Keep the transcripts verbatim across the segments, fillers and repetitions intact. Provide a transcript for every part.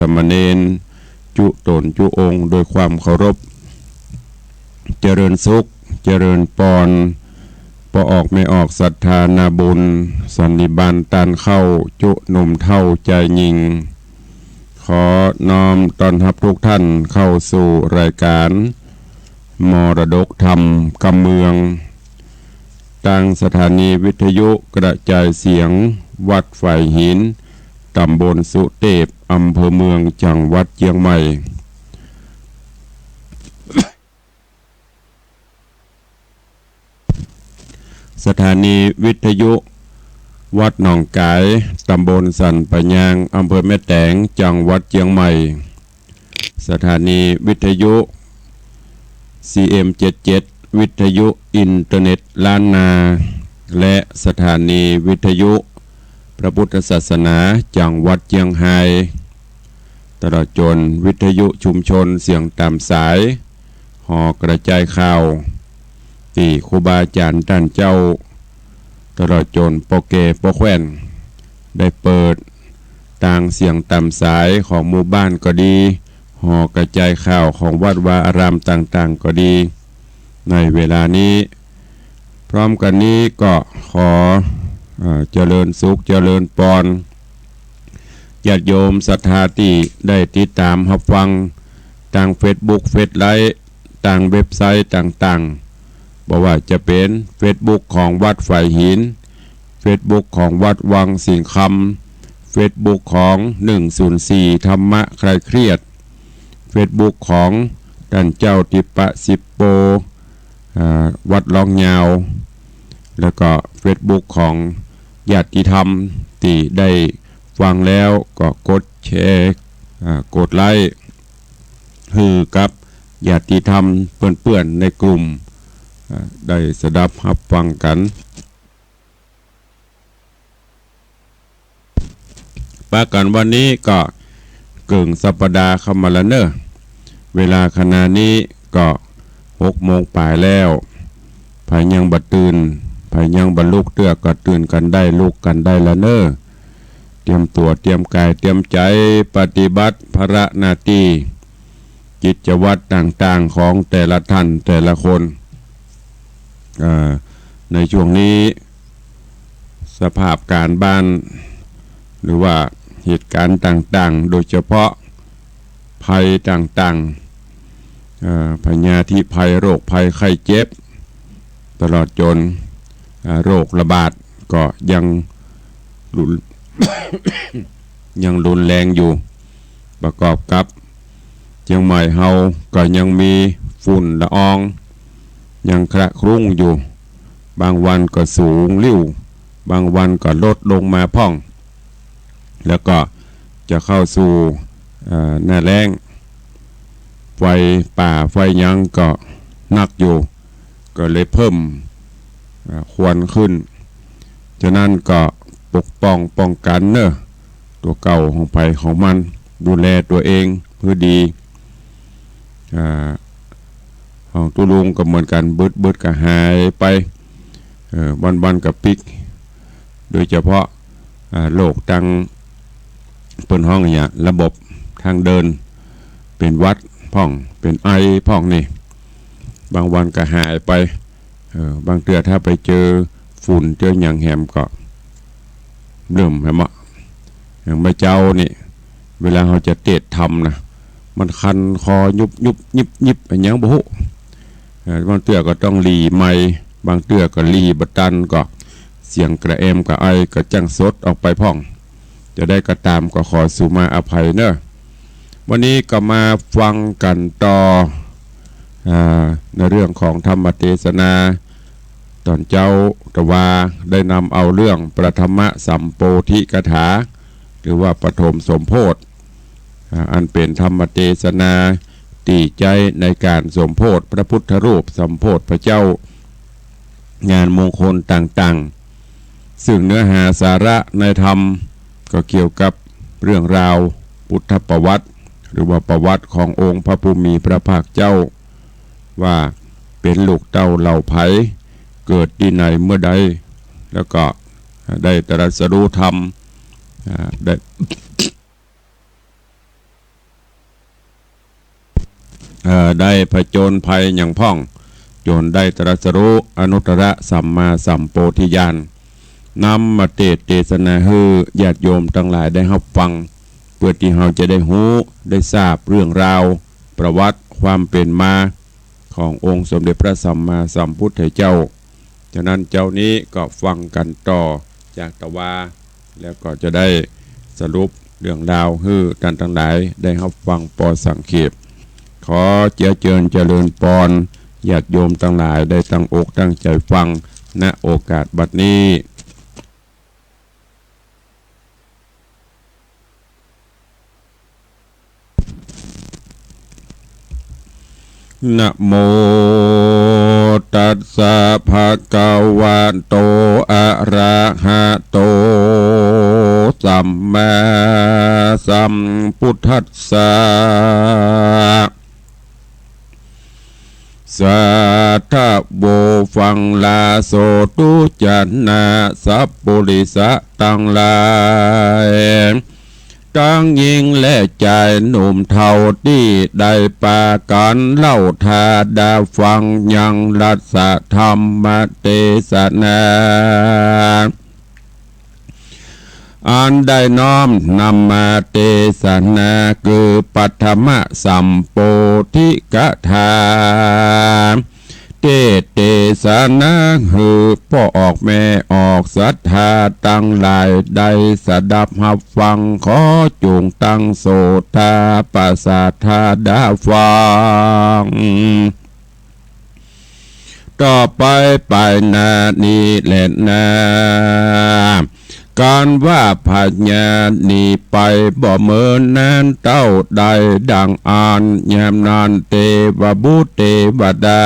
สามเณร จุต๋นจุองค์โดยความเคารพ เจริญสุข เจริญปอน ป้อออกแม่ออกศรัทธานาบุญ สันนิบาตต้านเข้า จุหนุ่มเฒ่าจายญิง ขอน้อมต้อนฮับทุกท่านเข้าสู่รายการ มรดกธรรมกำเมือง ตางสถานีวิทยุกระจายเสียงวัดฝายหิน ต๋ำบลสุเตพ อำเภอเมือง จังหวัดเจียงใหม่ สถานีวิทยุวัดหนองก๋าย ต๋ำบลสันป่ายาง อำเภอแม่แตง จังหวัดเจียงใหม่ สถานีวิทยุ ซีเอ็มเจ็ดเจ็ด วิทยุอินเทอร์เน็ตล้านนา และสถานีวิทยุพระพุทธศาสนา จังหวัดเจียงฮาย ตลอดจ๋นวิทยุชุมชนเสียงต๋ามสาย หอกระจายข่าว ตี้ครูบาอาจ๋ารย์ต้านเจ้า ตลอดจ๋นป้อแก่ป้อแคว่น ได้เปิดตางเสียงต๋ามสายของหมู่บ้านก็ดี หอกระจายข่าวของวัดวาอารามต่างๆ ก็ดี ในเวลานี้ พร้อมกั๋นนี้ก็ขอ เอ่อ เจริญสุข เจริญปอน ญาติโยมศรัทธาตี้ได้ติดต๋ามฮับฟังตางเฟซบุ๊ก เฟซไลฟ์ ตางเว็บไซต์ต่างๆ บ่ว่าจะเป๋นเฟซบุ๊กของวัดฝายหิน เฟซบุ๊กของวัดวังสิงห์คำ เฟซบุ๊กของหนึ่งศูนย์สี่ธรรมะคลายเครียด เฟซบุ๊กของต้านเจ้าติปะสิปโป อ่า วัดหลองยาว แล้วก็เฟซบุ๊กของญาติธรรมตี้ได้ฟังแล้วก็กดแชร์ อ่า กดไลค์ หื้อกับญาติธรรมเปื้อนๆ ในกลุ่ม อ่า ได้สดับฮับฟังกั๋น ปะกั๋นวันนี้ก็เกิ่งสัปดาห์เข้ามาแล้วเน่อ เวลาขณะนี้ก็หกโมงป๋ายแล้ว ใผยังบ่ตื่น ใผยังบ่ลุกเตื้อก็ตื่นกั๋นได้ ลุกกั๋นได้แล้วเน่อ เตรียมตั๋ว เตรียมก๋าย เตรียมใจ๋ ปฏิบัติภาระหน้าตี้ กิจวัตรต่างๆ ของแต่ละท่านแต่ละคน เอ่อ ในช่วงนี้ สภาพก๋านบ้าน หรือว่าเหตุก๋ารณ์ต่างๆ โดยเฉพาะภัยต่างๆ เอ่อ พยาธิภัย โรคภัยไข้เจ็บ ตลอดจ๋น อ่า โรคระบาดก็ยังรุน ยังรุนแรงอยู่ ประกอบกับเจียงใหม่เฮาก็ยังมีฝุ่นละออง ยังคละคลุ้งอยู่ บางวันก็สูงลิ่ว บางวันก็ลดลงมาพ่อง แล้วก็จะเข้าสู่ เอ่อ หน้าแล้ง ไฟป่าไฟหยังก็นักอยู่ ก็เลยเพิ่ม อ่า ควันขึ้น ฉะนั้นก็ปกป้องป้องกั๋นเน่อ ตั๋วเก่าของใผของมัน ดูแลตั๋วเองหื้อดี อ่า ของตุ๊ลุงก็เหมือนกั๋น บึดๆ ก็หายไป เอ่อ วันๆ ก็ปิ๊ก โดยเฉพาะ อ่า โรคตาง เปิ้นฮ้องอะหยัง ระบบทางเดิน เป๋นหวัดพ่อง เป๋นไอพ่องนี่ บางวันก็หายไป เออ บางเตื้อถ้าไปเจอฝุ่นเจอหยังแหมก็เริ่มแหมอะ อย่างเมื่อเจ๊านี่ เวลาเฮาจะเตสน์ธรรมนะ มันคันคอยุบยุบยิบยิบอะหยังบ่ฮู้ เออ บางเตื้อก็ต้องหลีไมค์ บางเตื้อก็หลีบ่ตัน ก็เสียงกระแอมกระไอก็จ้างสดออกไปพ่อง จะใดก็ต๋ามก็ขอสู่มาอภัยเน่อ วันนี้ก็มาฟังกั๋นต่อ อ่า ในเรื่องของธรรมเตสนา ต๋อนเจ๊าตะวาได้นำเอาเรื่องปฐมสัมโพธิกถา หรือว่าปฐมสมโพธิ อ่า อันเป๋นธรรมเตสนาตี้ใจ๊ในก๋านสมโพธิพระพุทธรูป สมโพธิพระเจ้า งานมงคลต่างๆ ซึ่งเนื้อหาสาระในธรรมก็เกี่ยวกับเรื่องราวพุทธประวัติ หรือว่าประวัติขององค์พระผู้มีพระภาคเจ้า ว่าเป๋นลูกเต้าเหล่าใผ เกิดตี้ไหนเมื่อใด แล้วก็ได้ตรัสรู้ธรรม อ่า ได้ เอ่อ ได้ผจญภัยหยังพ่อง จ๋นได้ตรัสรู้อนุตตรสัมมาสัมโพธิญาณ นำมาเตสน์เตสนาหื้อญาติโยมตังหลายได้ฮับฟัง เปื้อตี้เฮาจะได้ฮู้ ได้ทราบเรื่องราว ประวัติความเป๋นมา ขององค์สมเด็จพระสัมมาสัมพุทธเจ้า ฉะนั้นเจ๊านี้ก็ฟังกั๋นต่อจากตะวา แล้วก็จะได้สรุปเรื่องราวหื้อต้านตังหลายได้ฮับฟังปอสังเขป ขอเจื้อเจิญเจริญปอน ญาติโยมตังหลายได้ตั้งอกตั้งใจ๋ฟัง ณ โอกาสบัดนี้ นะโมตัสสะ ภะคะวะโต อะระหะโต สัมมาสัมพุทธัสสะ สาธุ ฟังลาโสตุจนะสัปปุริสะตังหลาย ตังญิงและจายหนุ่มเฒ่าตี้ได้ปากั๋นเล่าถาดาฟังยังรัตถธรรมเตสนา อันได้น้อมนำมาเตสนา คือปัทมสัมโพธิกถา เตสน์เตสนาหื้อป้อออกแม่ออกศรัทธาตังหลายได้สดับฮับฟัง ขอจุ่งตั้งโสตาปสาทาดาฟัง ต่อไปไปหน้านี้แลนา ก๋านว่าผะญานี้ไปบ่เมินนานเต้าใด ดังอั้นยามนั้นเตวบุตรเตวดา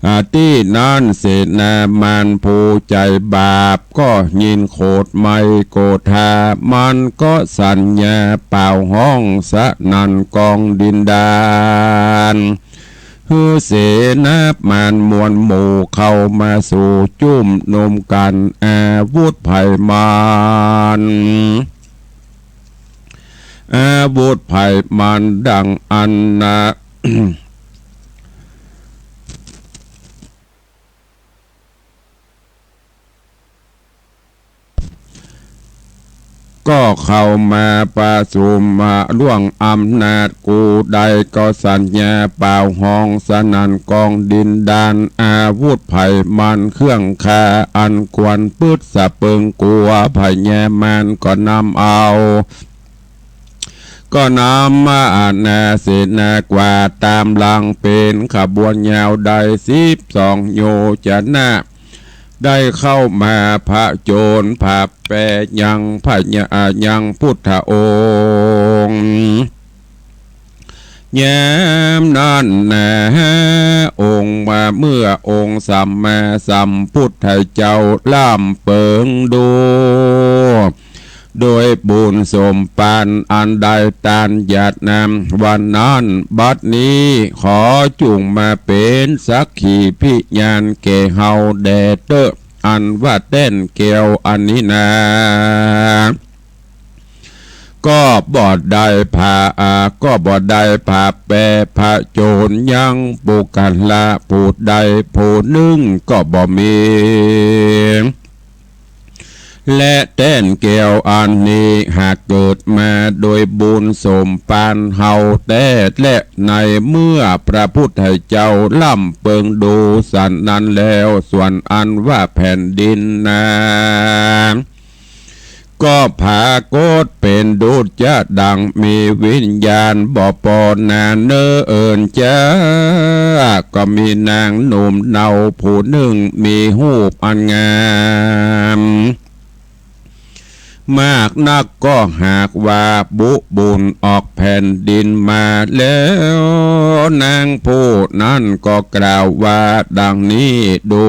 อ่า ตี้นั้นเสนามารผู้ใจ๋บาป ก็ยินโขดไหม้โกธา มันก็สัญญาป่าวฮ้องสนั่นกองดินดาน หื้อเสนามารมวลหมู่เข้ามาสู่จุ้มนุมกั๋น อาวุธไพมัน อาวุธไพมันดังอั้นนา ก็เข้ามาประชุมมาล่วงอำนาจกูใด ก็สัญญาป่าวฮ้องสนั่นกองดินดาน อาวุธไพมันเครื่องฆ่าอันควรปึดสะเปิงกั๋ว ผะญามารก็นำเอา ก็นำมาอาณาเสนากว่าต๋ามหลังเป๋นขบวนยาวได้สิบสองโยชนะ ได้เข้ามาผะโจญผะแปยังผะญา ยังพุทธองค์ ยามนั้นนา องค์มา เมื่อองค์สัมมาสัมพุทธเจ้าล้ำเปิงดู โดยบุญสมปานอันได้ตานหยาดน้ำวันนั้น บัดนี้ขอจุ่งมาเป๋นสักขีพยานแก่เฮาแด่เต๊อะ อันว่าแต้นแก้วอันนี้นา ก็บ่ได้ผะ อ่า ก็บ่ได้ผะแปผะโจญยังปุคคละผู้ใดผู้นึ่งก็บ่มี และแต้นแก้วอันนี้หากเกิดมาโดยบุญสมปานเฮาแต๊ และในเมื่อพระพุทธเจ้าล้ำเปิงดูสันนั้นแล้ว ส่วนอันว่าแผ่นดินนา ก็ผากฏเป๋นดุจจะดังมีวิญญาณบ่ปอนาเนอเอิญจ้า ก็มีนางหนุ่มเนาผู้นึ่งมีฮูปอันงาม มากนักก็หากว่าบุบุญออกแผ่นดินมาแล้ว นางผู้นั้นก็กล่าวว่าดังนี้ ดู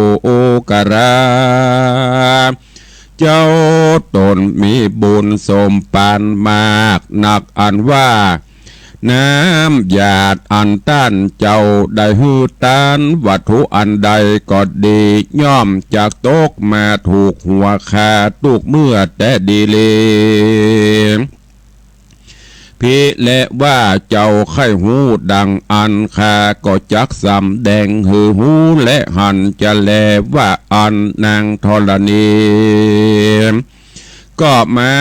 กรา เจ้าต๋นมีบุญสมปานมากนักอันว่า น้ำหยาดอันต้านเจ้าได้หื้อตานวัตถุอันใดก็ดี ย่อมจักตกมาถูกหัวข้าตุ๊กเมื่อแต๊ดีหลี ภิแลว่าเจ้าใค่ฮู้ดังอั้น ข้าก็จักสำแดงหื้อฮู้และหันจะแลว่าอั้น นางธรณี ก็มา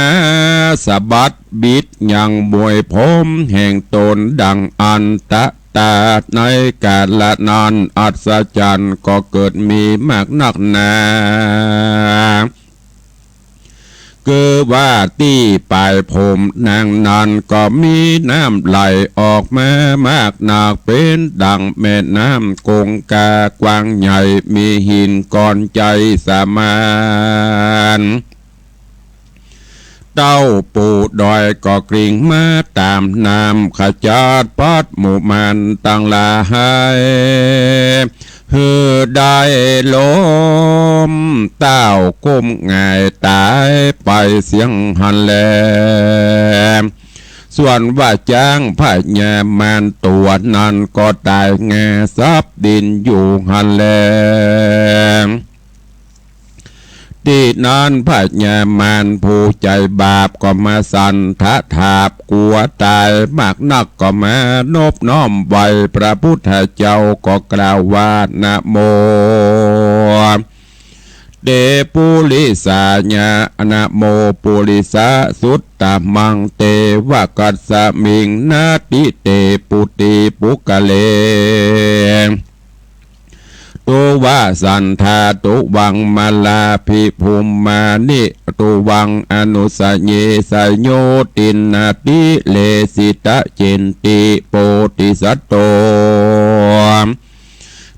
สะบัดบิดยังมวยผมแห่งต๋นดังอั้น ตะตาดในกาละนั้น อัศจรรย์ก็เกิดมีมากนักหนา คือว่าตี้ป๋ายผมนางนั้นก็มีน้ำไหลออกมามากนัก เป๋นดั่งแม่น้ำคงคากว้างใหญ่ มีหินก้อนใหญ่สมาน เต้าปู่ดอยก็กริ่งมาต๋ามน้ำ ขจัดปัดหมู่มารตังหลาย หื้อได้ล้มเต้าก้มหงายต๋ายไปเสี้ยงหั้นแล ส่วนว่าจ๊างพญามารตั๋วนั้นก็ต๋ายหงายสับดินอยู่หั้นแล ตี้นั้นพญามารผู้ใจ๋บาปก็มาสันทะถาบกั๋วต๋ายมากนัก ก็มานบน้อมไหว้พระพุทธเจ้า ก็กล่าวว่า นะโม เตปุริสายะ นะโมปุริสสุตตะมัง เตวกัสสะมิง นะติเตปุติปุคคะเล ตุวะสันทาตุวัง มาลาภิภุมมานิ ตุวังอนุสเยสโย ตินนาติเลสิตะ เจนติโปธิสัตโต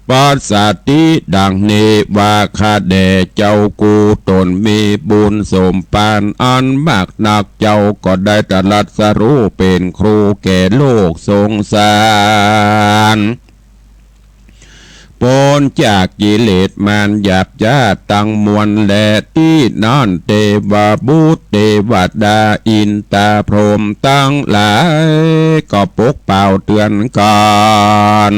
ปัสสติ ดังนี้ว่า ข้าแด่เจ้ากู้ต๋นมีบุญสมภารอันมากนัก เจ้าก็ได้ตรัสรู้เป๋นครูแก่โลกสงสาร ป๊นจากกิเลสมารหยาบจ๊าตังมวลแล ตี้นั้นเตวบุตรเตวดาอินตาพรหมตังหลาย ก็ปกเป่าเตือนกั๋น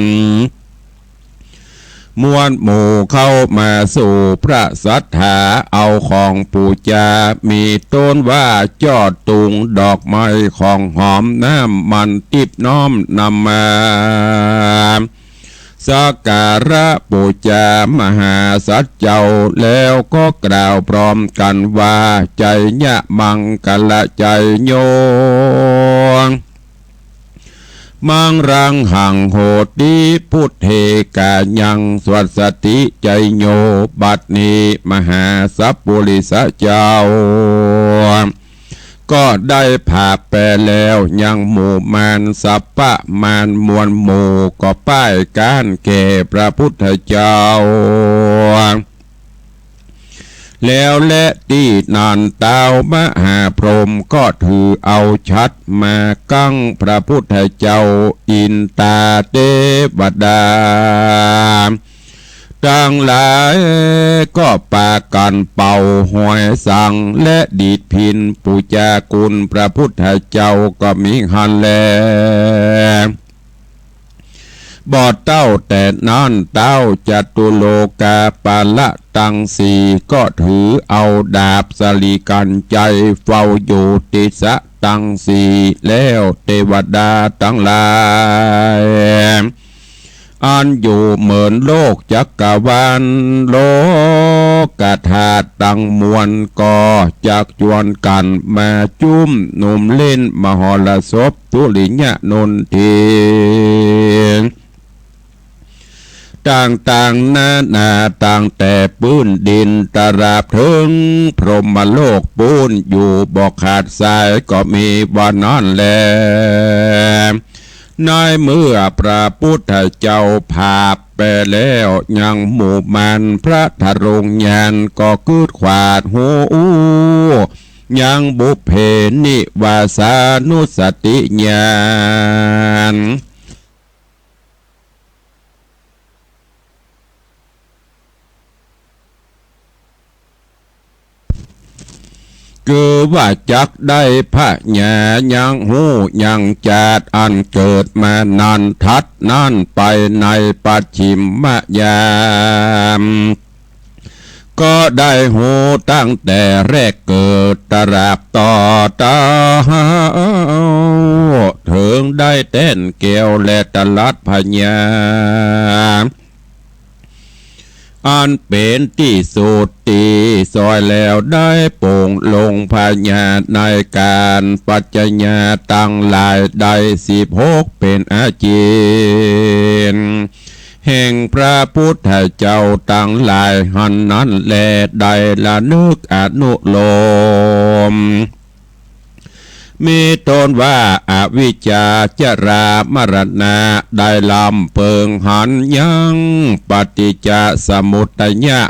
มวลหมู่เข้ามาสู่พระศาสดา เอาของปู๋จา มีต้นว่าจ้อตุง ดอกไม้ ของหอม น้ำมัน ติ๊บน้อมนำมา สักการะปู๋จามหาสัตว์เจ้า แล้วก็กล่าวพร้อมกั๋นว่า ไชยะมังคละไชโย มังคลังหังโหติ พุทเทกายัง สวัสสติไชโย บัดนี้มหาสัพปุริสะเจ้า ก็ได้ผาบไปแล้วยังหมู่มารสัพพะมารมวลหมู่ ก็ป้ายก๊านแก่พระพุทธเจ้า แล้วแล ตี้นั้นเต๊ามหาพรหมก็ถือเอาฉัตรมากังพระพุทธเจ้า อินตาเตวดา ตังหลายก็ปากั๋นเป่าหอยสัง และดีดพิณปู๋จาคุณพระพุทธเจ้าก็มีหั้นแล บ่เต้าแต่นั้นเต๊า จตุโลกาปาละตังสี่ ก็ถือเอาดาบสะหลีกัณฑ์ไชย เฝ้าอยู่ติสะตังสี่ แล้วเตวดาตังหลาย อันอยู่เหมือนโลกจักรวาลโลกธาตุตังมวล ก็จักจวนกั๋นมาจุ้มนุมเล่นมหรสพสุริยะนนทิง ต่างๆ นานา ตั้งแต่ปื้นดินตราบเถิงพรหมโลกปู้น อยู่บ่ขาดสาย ก็มีว่านั้นแล ในเมื่อพระพุทธเจ้าผาบไปแล้ว ยังหมู่มารพระทรงญาณก็กึ๊ดขวาดฮู้ ยังบุพเพนิวาสานุสติญาณ คือว่าจักได้ผญายังฮู้ยังจาดอันเกิดมานั้น ถัดนั้นไปในปัจฉิมยาม ก็ได้ฮู้ตั้งแต่แรกเกิดตราบต่อเต๊า ได้แต้นแก้วและตลัดพญา อันเป๋นตี้สุดตี้ซ้อยแล้ว ได้ปลงลงพญาในก๋านปัจจยาตังหลาย ได้สิบหกเป๋นอาจิน แห่งพระพุทธเจ้าตังหลายหั้นนั้นแล ได้ระนึกอนุโลม มีต้นว่า อวิชชา จรา มรณะ ได้ลำเปิงหันยังปฏิจจสมุตตยะ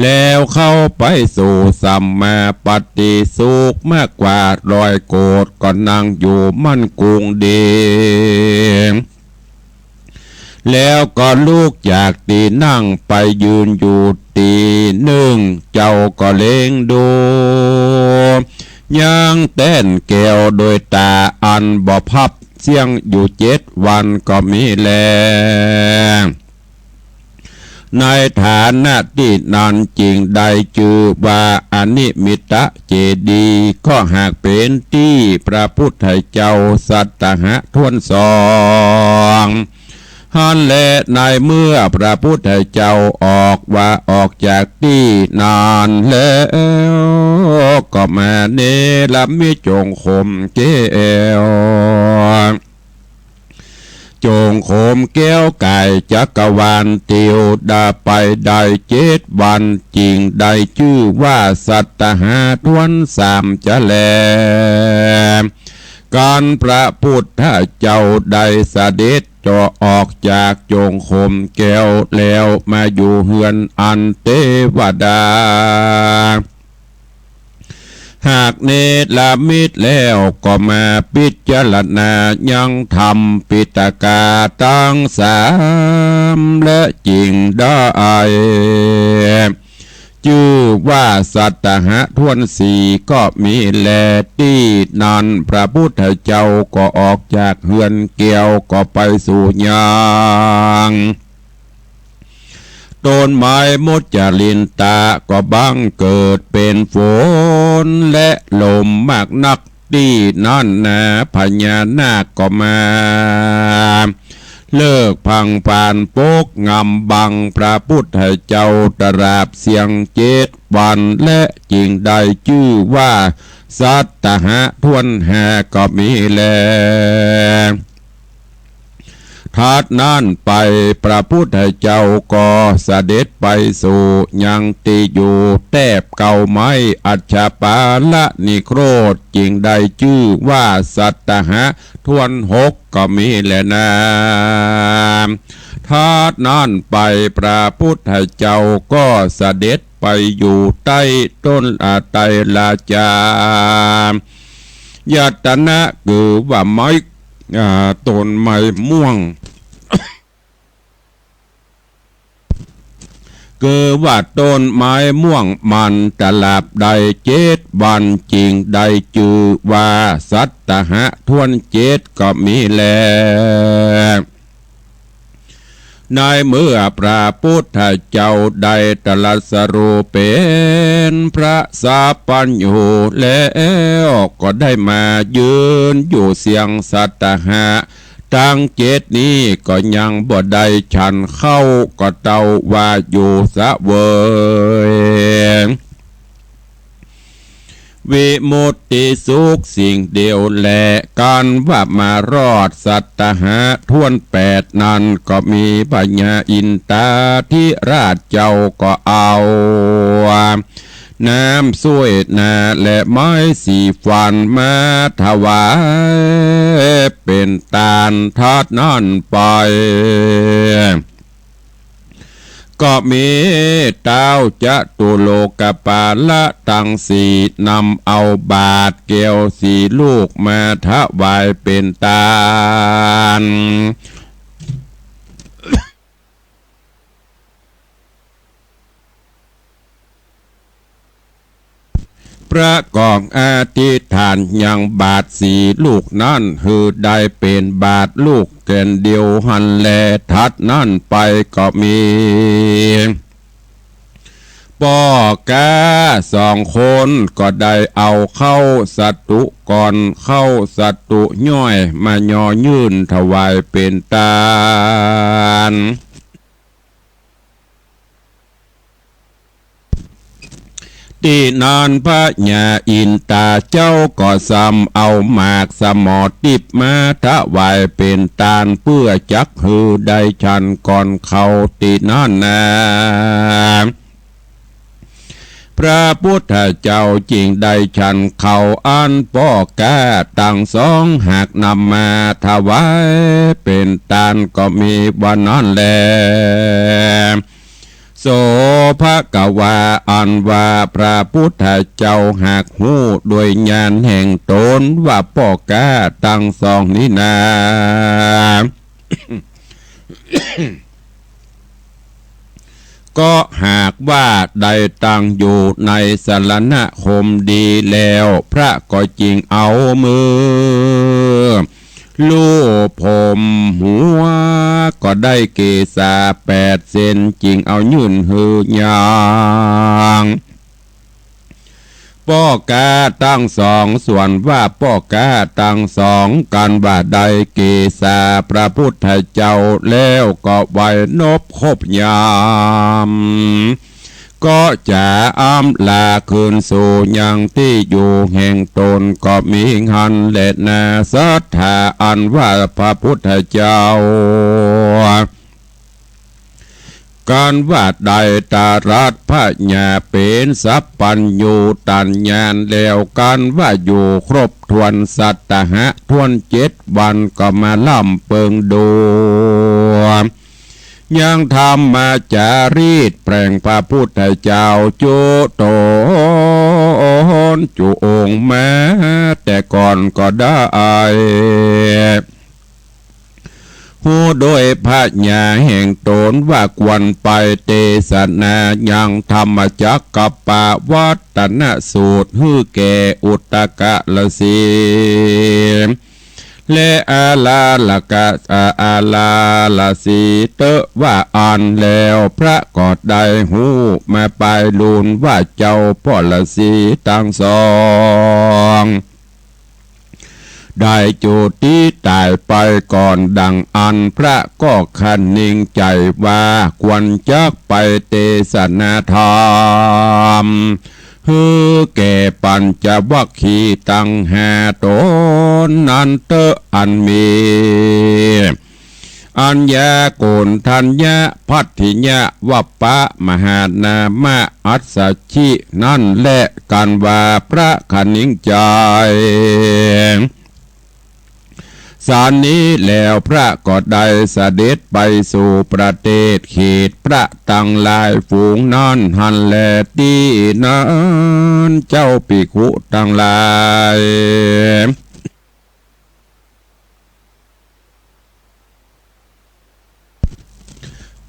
แล้วเข้าไปสู่สัมมาปัตติสุขมากกว่าร้อยโกฏ ก็นั่งอยู่มั่นคงดี แล้วก็ลุกจากตี้นั่งไปยืนอยู่ตี้นึ่ง เจ้าก็เล็งดู ยังแต้นแก้วโดยต๋าอันบ่พับ เสี้ยงอยู่เจ็ดวันก็มีแล ในฐานะตี้นั้นจึงได้จื้อว่าอนิมิตตเจดีย์ ก็หากเป๋นตี้พระพุทธเจ้าสัตตะหะถ้วนสอง หั้นแล ในเมื่อพระพุทธเจ้าออกว่าออกจากตี้นั้นแล้ว ก็มาเนรมิตจงขมแก้ว จงขมแก้วก๋ายจักรวาลเตียวดาไปได้เจ็ดวัน จึงได้จื้อว่าสัตตะหะถ้วนสามจะแล กันพระพุทธเจ้าได้เสด็จเจาะออกจากจงขมแก้วแล้วมาอยู่เฮือนอันเตวดา หากเนรมิตแล้วก็มาพิจารณายังธรรมปิฎกาตังสามและจึงได้ จื้อว่าสัตตะหะถ้วนสี่ก็มีแล ตี้นั้นพระพุทธเจ้าก็ออกจากเฮือนแก้วก็ไปสู่ยัง ต้นไม้มุจจลินตะก็บังเกิดเป๋นฝนและลมมากนัก ตี้นั้นนา พญานาคก็มา เลิกผลังปานปกงำบังพระพุทธเจ้าตราบเสี้ยงเจ็ดวัน และจึงได้จื้อว่าสัตตะหะถ้วนห้าก็มีแล ถัดนั้นไปพระพุทธเจ้าก็เสด็จไปสู่ยังตี้อยู่แต๊บเก๊าไม้อัชฌปาลนิโครธ จึงได้จื้อว่าสัตตะหะถ้วนหกก็มีแลนา ถัดนั้นไปพระพุทธเจ้าก็เสด็จไปอยู่ใต้ต้น อ่า ใต้ราชายัตนะ คือว่าไม้ อ่า ต้นไม้ม่วง คือว่าต้นไม้ม่วงมันตราบได้เจ็ดวัน จึงได้จื้อว่าสัตตะหะถ้วนเจ็ดก็มีแล ในเมื่อพระพุทธเจ้าได้ตรัสรู้เป๋นพระสัพพัญญูแล้ว ก็ได้มายืนอยู่เสี้ยงสัตตะหะตังเจ็ดนี้ ก็ยังบ่ได้ฉันข้าว ก็เต้าว่าอยู่เสวย วิมุตติสุขสิ่งเดียวแล กันว่ามารอดสัตตะหะถ้วนแปดนั้น ก็มีพญาอินทาธิราชเจ้าก็เอาน้ำส้วยนาและไม้สีฟันมาถวายเป๋นตาน ถัดนั้นไป ก็มีเต๊าจตุโลกปาละตังสี่ นำเอาบาตรแก้วสี่ลูกมาถวายเป๋นตาน ประกอบอธิษฐานยังบาตรสี่ลูกนั้น หื้อได้เป๋นบาตรลูกแก่นเดียวหั้นแล ถัดนั้นไปก็มี ป้อก๊าสองคนก็ได้เอาเข้าสตุก่อน เข้าสตุย้อยมาย่อยื่นถวายเป๋นตาน ตี้นั้นพญาอินตาเจ้าก็ซ้ำเอาหมากสมอติ๊บมาถวายเป๋นตาน เปื้อจักหื้อได้ฉันก่อนเขาตี้นั้นนา พระพุทธเจ้าจึงได้ฉันข้าวอันป้อก๊าตังสองหากนำมาถวายเป๋นตานก็มีว่านั้นแล โสภควา อันว่าพระพุทธเจ้าหากฮู้โดยญาณแห่งต๋นว่าป้อก๊าตังสองนี้นา ก็หากว่าได้ตั้งอยู่ในสรณคมดีแล้ว พระก็จึงเอามือลูบผมหัว ก็ได้เกศาแปดเส้น จึงเอายื่นหื้อย่าง ป้อก๊าตังสอง ส่วนว่าป้อก๊าตังสอง กันว่าได้เกศาพระพุทธเจ้าแล้วก็ไหว้นบครบยาม ก็จะอำลาคืนสู่ยังตี้อยู่แห่งต๋นก็มีหั้นแลนา สัตถา อันว่าพระพุทธเจ้า กันว่าได้ตรัสพญาเป๋นสัพพัญญูตัญญาณแล้ว กันว่าอยู่ครบถ้วนสัตตหะถ้วนเจ็ดวันก็มาล่ำเปิงดู ยังธรรมจารีตแปลงพระพุทธเจ้าจุต๋นจุองค์มาแต่ก่อนก็ได้ ฮู้โดยพญาแห่งต๋นว่าควรไปเตสนายังธรรมจักกัปปวัตตนสูตรหื้อแก่อุตตกรสี และอาลาลกะ อา อาลาลสีเต๊อะว่าอั้นแล้ว พระก็ได้ฮู้มาปายลูนว่าเจ้าป้อรสีตังสอง ได้จุติต๋ายไปก่อนดังอั้น พระก็คะนิงใจ๋ว่าควรจักไปเตสนาธรรม หื้อแก่ปัญจวัคคีย์ตังห้าต๋นนั้นเต๊อะ อันมี อัญญา โกณฑัญญะ พัทธิยะ วัปปะ มหานามะ อัสสชิ นั้นแล กันว่าพระคะนิงใจ๋ สันนี้แล้วพระก็ได้เสด็จไปสู่ประเทศเขตพระตังหลายฝูงนั้นหั้นแล ตี้นั้นเจ้าภิกขุตังหลาย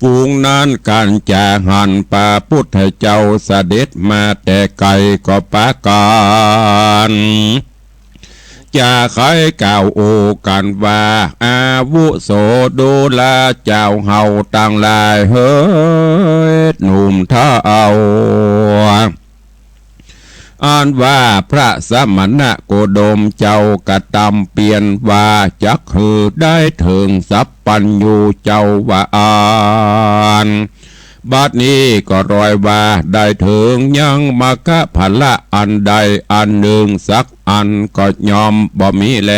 ฝูงนั้นกั๋นจะหันพระพุทธเจ้าเสด็จมาแต่ไก๋ก็ปากั๋น จะใค่กล่าวอู้กั๋นว่า อาวุโส ดูราเจ้าเฮาตังหลายเหย หนุ่มเฒ่า อันว่าพระสมณโคดมเจ้ากระตำเปียรว่าจักหื้อได้เถิงสัพพัญญูเจ้าว่าอั้น บัดนี้ก็รอยว่าได้เถิงยังมรรคผละอันใดอันนึ่งสักอันก็ย่อมบ่มีแล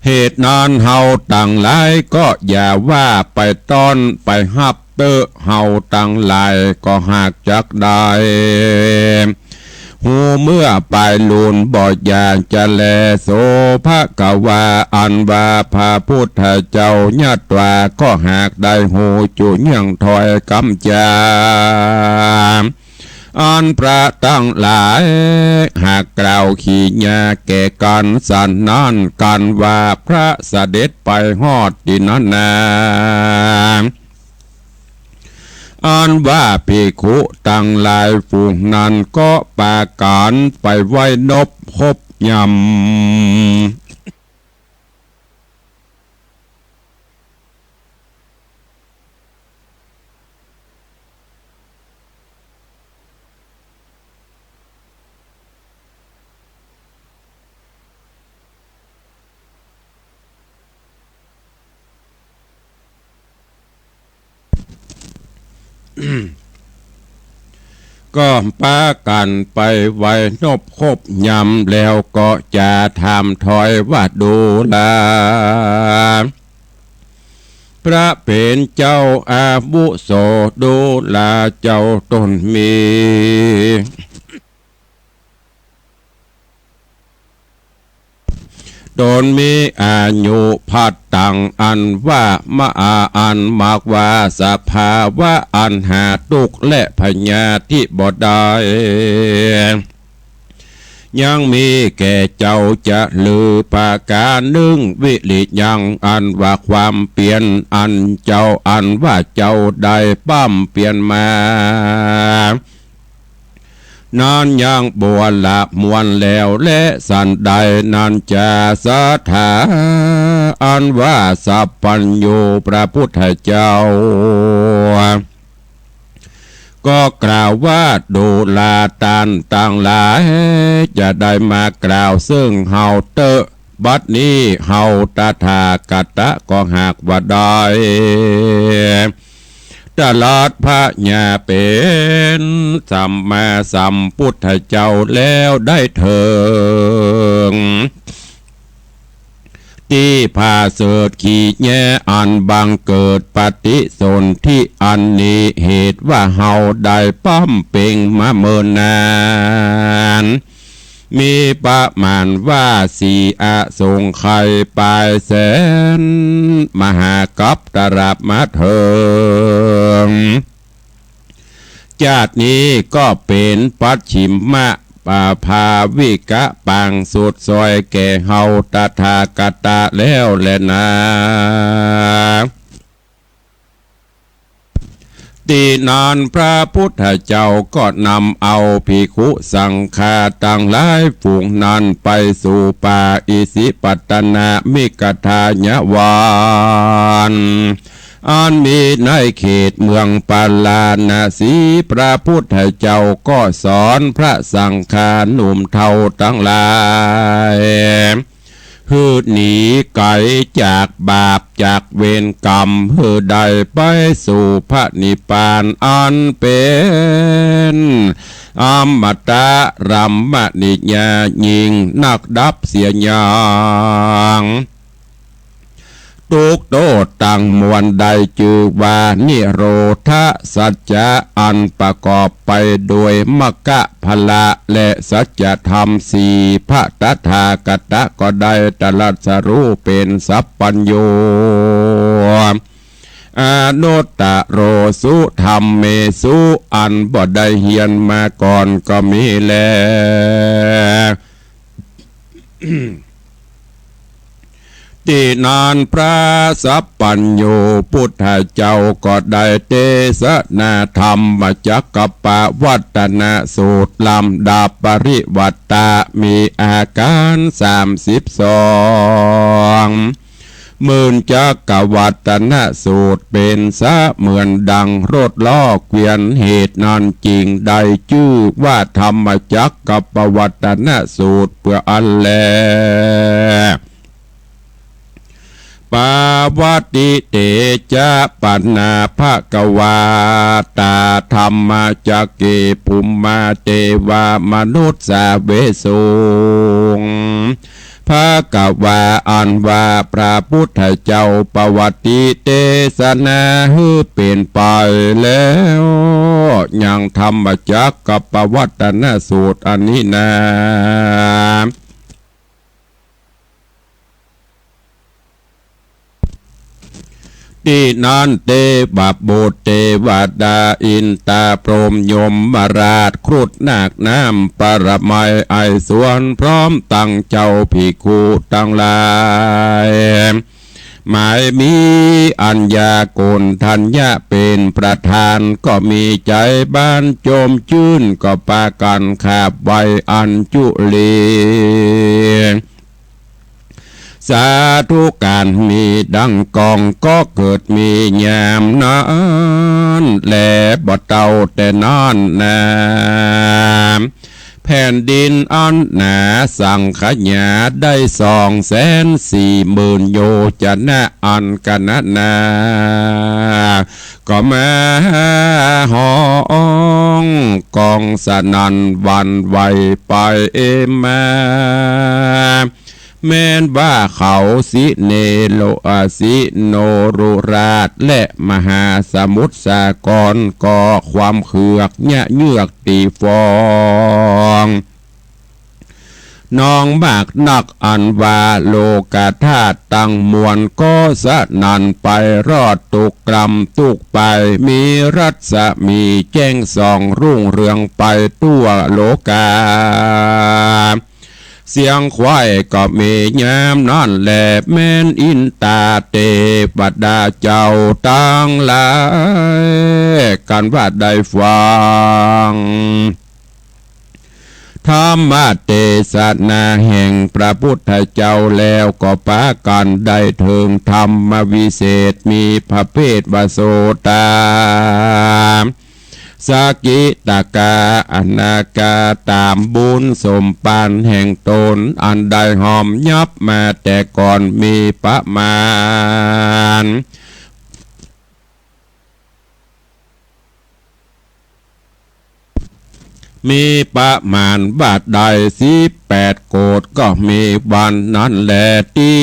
เหตุนั้นเฮาตังหลายก็อย่าว่าไปต้อนไปฮับเต๊อะ เฮาตังหลายก็หากจักได้ฮู้เมื่อปายลูนบ่อยากจะแล โสภควา อันว่าพระพุทธเจ้าญาตราก็หากได้ฮู้จุยังถ้อยกำจา อันพระตังหลายหากกล่าวขีญาแก่กั๋นสันนั้น กั๋นว่าพระเสด็จไปฮอดตี้นั้นนา อันว่าภิกขุตังหลายฝูงนั้นก็ปากั๋นไปไหว้นบครบยาม ก็ปากั๋นไปไหว้นบครบยำ แล้วก็จะถามถอยว่า ดูรา พระเป๋นเจ้าอาวุโส ดูราเจ้าตนมี ตนมีอายุพัดตัง อันว่ามาอาอันมากว่าสภาวะอันหาตุ๊กข์และพยาธิบ่ได้ ยังมีแก่เจ้าจะลือประก๋านนึ่ง วิริยัง อันว่าความเปียรอันเจ้า อันว่าเจ้าได้บำเพ็ญมา นั้นยังบ่ละมวลแล้วแล สันใดนั้นจา สถา อันว่าสัพพัญญูพระพุทธเจ้า ก็กล่าวว่า ดูราต้านตังหลาย จะได้มากล่าวเซิ่งเฮาเต๊อะ บัดนี้เฮาตถาคตะก็หากว่าได้ ตรัสพระญาเป๋นสัมมาสัมพุทธเจ้าแล้วได้เถิง ตี้ผาเสริฐขี่แย้อันบังเกิดปฏิสนธิอันนี้ เหตุว่าเฮาได้บำเพ็ญมาเมินนาน มีประมาณว่าสี่อสงไขยปลายแสน มหากัปตราบมาเถิง จาตินี้ก็เป๋นปัจฉิมะ อ่า ภาวิกะปางสุดซอยแก่เฮาตถาคตะแล้วแลนา ตี้นั้นพระพุทธเจ้าก็นำเอาภิกขุสังฆาตังหลายฝูงนั้นไปสู่ป่าอิสิปตนมิกทายวัน อันมีในเขตเมืองปาราณสี พระพุทธเจ้าก็สอนพระสังฆานุ่มเฒ่าตังหลาย หื้อหนีไก๋จากบาปจากเวรก๋รรม หื้อได้ไปสู่พระนิพพานอันเป๋นอมตะรมณียายิ่งนักดับเสียอย่าง ทุกข์โต้ษตังมวลได้จื้อว่านิโรธสัจจะ อันประกอบไปโดยมรรคผละและสัจธรรมสี่ พระตถาคตะก็ได้ตรัสรู้เป๋นสัพพัญญู อนุตตโรสุธัมเมสุ อันบ่ได้เฮียนมาก่อนก็มีแล ตี้นั้นพระสัพพัญญูพุทธเจ้าก็ได้เตสนาธรรมจักกัปปวัตตนสูตร ลำดับปริวัตตะมีอาก๋ารสามสิบสอง เหมือนจักกัปปวัตตนสูตร เป๋นเสมือนดังรถล้อเกวียน เหตุนั้นจึงได้จื้อว่าธรรมจักกัปปวัตตนสูตร เปื้ออั้นแล ปวัตติเตจะ ปัณณา ภะคะวา ตถาธัมมาจักเข ภุมมา เตวา มนุสสา เวสุง ภะคะวา อันว่าพระพุทธเจ้าปวัตติเตสนาหื้อเป๋นไปแล้ว ยังธรรมจักกัปปวัตตนสูตรอันนี้นา ตี้นั้นเตวบุตรเตวดา อินตา พรหม ยมราช ครุฑ นาค น้ำ ปรมัย ไอสวน พร้อมตังเจ้าภิกขุตังหลาย หมายมีอัญญาโกณฑัญญะเป๋นประธาน ก็มีใจ๋บานจมจื้น ก็ปากั๋นขาบไหว้อัญจุลี สาธุก๋านมีดังก้อง ก็เกิดมียามนั้นแล บ่เต้าแต่นั้นนา แผ่นดินอันหนาสังขยาได้สองแสนสี่หมื่นโยชนะอันกะนะนา ก็มาฮ้องก้องสนั่นหวั่นไหวไปมา แม้นว่าเขาสิเนโร อ่า สิโนรุราชและมหาสมุทรสาคร ก็ความเคืองเยือกตี้ฟอง นองมากนักอันว่าโลกธาตุตังมวลก็สนั่นไปรอดตุ๊กกรรมตุ๊กไป มีรัศมีแจ้งส่องรุ่งเรืองไปทั่วโลกา เสียงควายก็มียามนั้นแล แม้นอินตาเตวดาเจ้าตังหลาย กันว่าได้ฟัง ธรรมเตสนาแห่งพระพุทธเจ้าแล้ว ก็ปากั๋นได้เถิงธรรมวิเศษ มีประเภทว่าโสตา สกิตากา อนาคา ต๋ามบุญสมปานแห่งต๋น อันได้ฮอมยับมาแต่ก่อน มีประมาณ มีประมาณว่าได้สิบแปดโกฏ ก็มีวันนั้นแล ตี้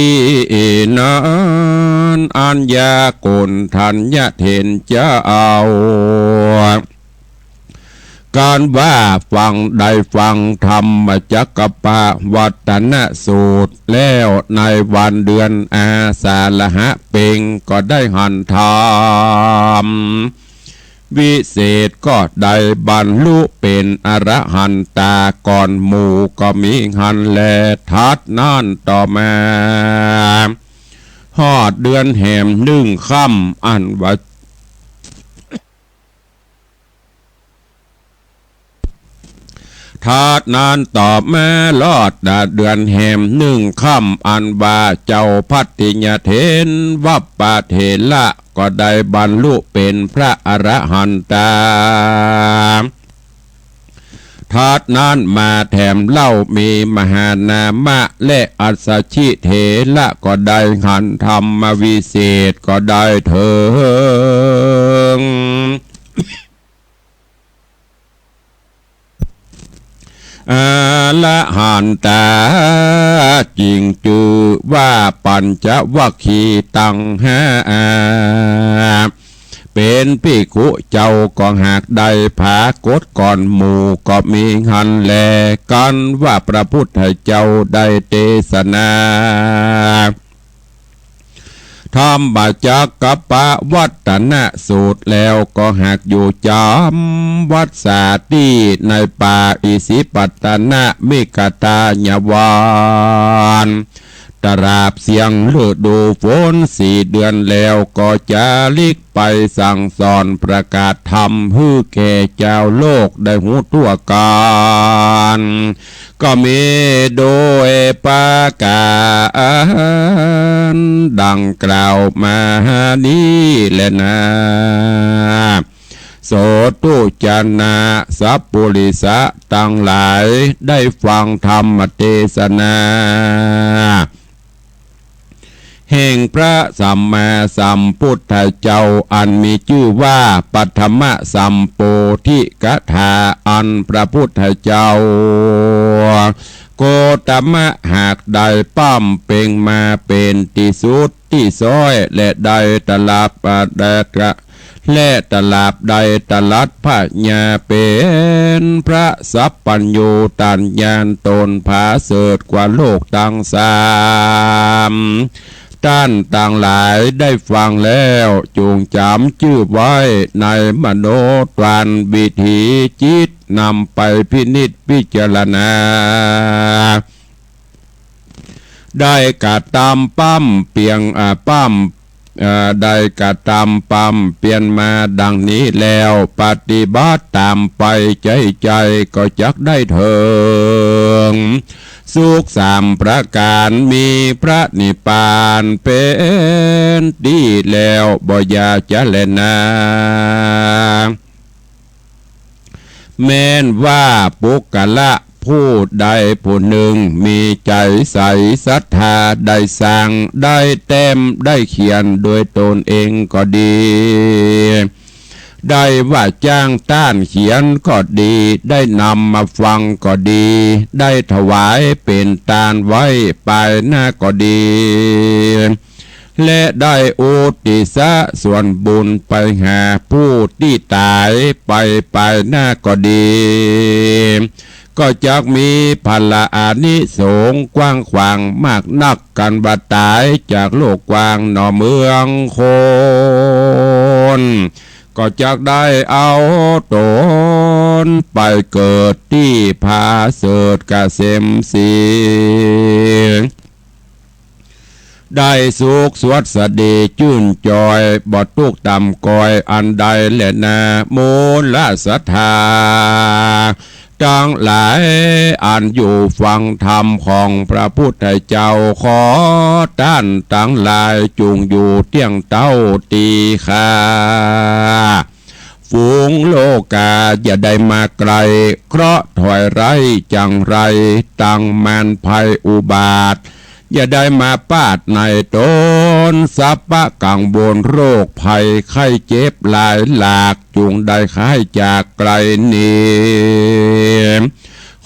นั้นอัญญาโกณฑัญญะเถรเจ้า กันว่าฟัง ได้ฟังธรรมจักกัปปวัตตนสูตรแล้ว ในวันเดือนอาสาฬหะเพ็ง ก็ได้หันธรรม วิเศษก็ได้บรรลุเป๋นอรหันตาก่อนหมู่ก็มีหั้นแล ถัดนั้นต่อมา ฮอดเดือนแหมหนึ่งค่ำ อันว่า ถัดนั้นต่อมาฮอดเดือนแหมหนึ่งค่ำ อันว่าเจ้าภัททิยเถร วัปปะเถระ ก็ได้บรรลุเป๋นพระอรหันตา ถัดนั้นมาแถมเล่ามีมหานามะและอัสสชิเถระ ก็ได้หันธรรมวิเศษ ก็ได้เถิง อรหันตา จึงจื้อว่าปัญจวัคคีย์ตังห้า เป๋นภิกขุเจ้าก็หากได้ผากฏก่อนหมู่ก็มีหั้นแล กันว่าพระพุทธเจ้าได้เตสนา ธรรมจักกัปปวัตตนสูตรแล้วก็หากอยู่จ๋ำวัสสาตี้ในป่าอิสิปตนมิคทายวัน ตราบเสี้ยงฤดูฝนสี่เดือนแล้วก็จาริกไปสั่งสอนประกาศธรรมหื้อแก่จาวโลกได้ฮู้ทั่วกั๋น ก็มีโดยประก๋านดังกล่าวมานี้แลนา โสตุจนะสัปปุริสะตังหลาย ได้ฟังธรรมเตสนา แห่งพระสัมมาสัมพุทธเจ้า อันมีจื้อว่าปัทมสัมโพธิกถา อันพระพุทธเจ้า โคตมะหากได้ปำเป่งมาเป๋นตี้สุดตี้ซ้อย และได้ตรัส และตรัสได้ตรัสพญาเป๋นพระสัพพัญญูตัญญาณต๋นผาเสริฐกว่าโลกตังสาม ต้านตังหลายได้ฟังแล้ว จุ่งจ๋ำจื้อไว้ในมโนทวารวิถีจิต นำไปพินิจพิจารณา ได้กระตำปำเปลี่ยน อ่า ปำ อ่า ได้กระตำปำเปลี่ยนมาดังนี้แล้ว ปฏิบัติต๋ามไปใจ๋ๆ ก็จักได้เถิงสุขสามประก๋าน มีพระนิพพานเป๋นตี้แล้วบ่อย่าจะแลนา แม้นว่าปุคคละ ผู้ใดผู้นึ่งมีใจ๋ใสศรัทธา ได้สร้าง ได้แต้ม ได้เขียนโดยตนเองก็ดี ได้ว่าจ้างต้านเขียนก็ดี ได้นำมาฟังก็ดี ได้ถวายเป๋นตานไว้ปายหน้าก็ดี และได้อุทิศส่วนบุญไปหาผู้ตี้ต๋ายไปปายหน้าก็ดี ก็จักมีผละอานิสงส์กว้างขวางมากนัก กันบ่ต๋ายจากโลกกว้างหนอเมืองคน ก็จักได้เอาต๋นไปเกิดตี้ผาเสริฐเกษมสี ได้สุขสวัสดีจื้นจอย บ่ตุ๊กต่ำกอยอันใดแลนา มูลศรัทธาตังหลายอันอยู่ฟังธรรมของพระพุทธเจ้า ขอต้านตังหลายจุ่งอยู่เตี้ยงเต้าตี้ข้า ฝูงโลก๋าอย่าได้มาใก้ เคราะห์ถอยร้ายจังไร ตังมารภัยอุบาท อย่าได้มาปาดในต๋น สัพพะกังวลโรคภัยไข้เจ็บหลายหลาก จุ่งได้หายจากไกลหนี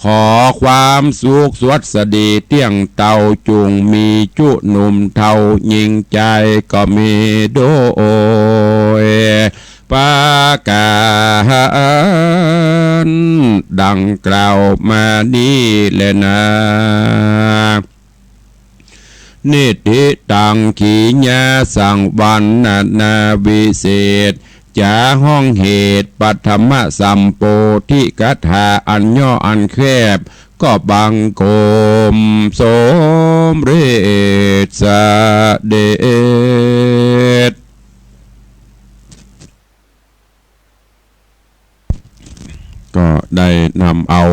ขอความสุขสวัสดีเตี้ยงเต้า จุ่งมีจุหนุ่มเฒ่ายิ่งใจ๋ก็มีโดย ประก๋านดังกล่าวมานี้แลนา นิติตัง ขีณาสังวรรณนาวิเศษ จ๋าฮ้องเหตุ ปฐมสัมโพธิกถา อันย่ออันแคบ ก็บังคมสมเร็จเสด็จ ก็ได้นำเอา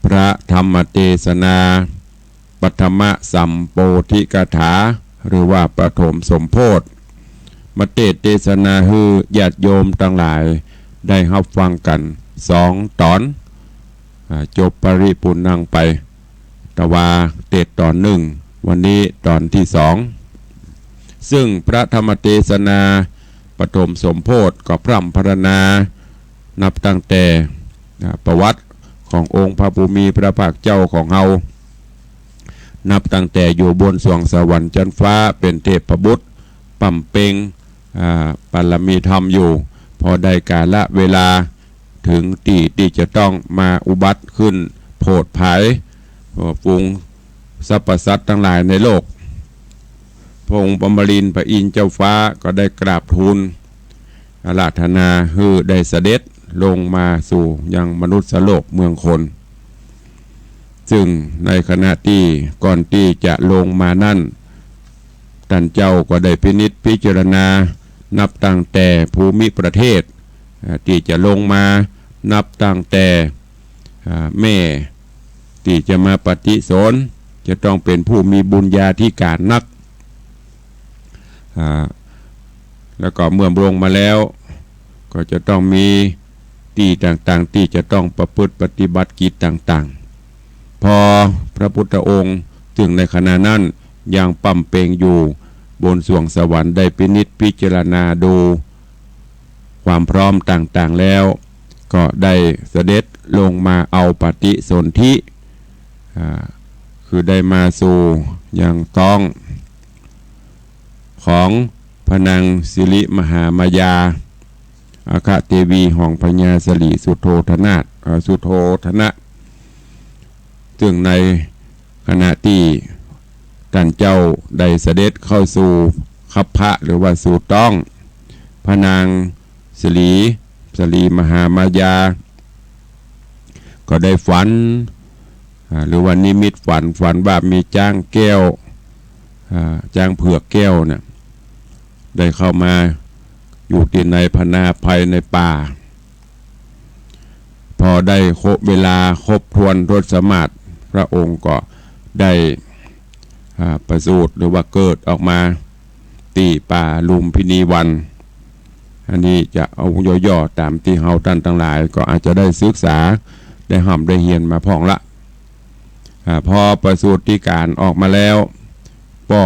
พระธรรมเตสนา ปฐมสัมโพธิกถา หรือว่าปฐมสมโพธิ มาเตสน์เตสนาหื้อญาติโยมตังหลายได้ฮับฟังกั๋นสองต๋อน อ่า จบปริปุณณังไป ตะวาเตสน์ต๋อนนึ่ง วันนี้ต๋อนตี้สอง ซึ่งพระธรรมเตสนาปฐมสมโพธิก็พร่ำพรรณนา นับตั้งแต่ อ่า ประวัติขององค์พระผู้มีพระภาคเจ้าของเฮา นับตั้งแต่อยู่บนสวงสวรรค์จั๊นฟ้าเป๋นเทพบุตร บำเพ็ญ อ่า บารมีธรรมอยู่ พอได้กาละเวลา เถิงตี้ตี้จะต้องมาอุบัติขึ้นโผดผาย เอ่อ ฝูงสรรพสัตว์ตังหลายในโลก พระองค์อมรินทร์พระอินทร์เจ้าฟ้าก็ได้กราบทูลอาราธนาหื้อได้เสด็จลงมาสู่ยังมนุษย์โลกเมืองคน ซึ่งในขณะตี้ก่อนตี้จะลงมานั้น ต้านเจ้าก็ได้พินิจพิจารณา นับตั้งแต่ภูมิประเทศ อ่า ตี้จะลงมา นับตั้งแต่ อ่า แม่ตี้จะมาปฏิสนธิ จะต้องเป๋นผู้มีบุญญาธิก๋านนัก อ่า แล้วก็เมื่อลงมาแล้ว ก็จะต้องมีตี้ต่างๆ ตี้จะต้องประพฤติปฏิบัติกิจต่างๆ พอพระพุทธองค์ซึ่งในขณะนั้นยังบำเพ็ญอยู่บนสวงสวรรค์ได้พินิจพิจารณาดูความพร้อมต่างๆ แล้ว ก็ได้เสด็จลงมาเอาปฏิสนธิ อ่า คือได้มาสู่ยังต๊องของพระนางสิริมหามายา อัคคเทวีของพญาสลิสุโธทนาถ เอ่อ สุโธทนะ ซึ่งในขณะตี้ต้านเจ้าได้เสด็จเข้าสู่คัพภะ หรือว่าสู่ต๊อง พระนางสิริ สิริมหามายา ก็ได้ฝัน อ่า หรือว่านิมิตฝัน ฝันว่ามีจ๊างแก้ว อ่า จ๊างเผือกแก้วเนี่ย ได้เข้ามาอยู่ตี้ในพนาภายในป่า พอได้ครบเวลาครบถ้วนทศมาศ พระองค์ก็ได้ อ่า ประสูติหรือว่าเกิดออกมาตี้ป่าลุมพินีวัน อันนี้จะเอาย่อๆ ต๋ามตี้เฮาต้านตังหลายก็อาจจะได้ศึกษา ได้ฮ่ำได้เฮียนมาพ่องละ อ่า พอประสูติการออกมาแล้ว ป้อ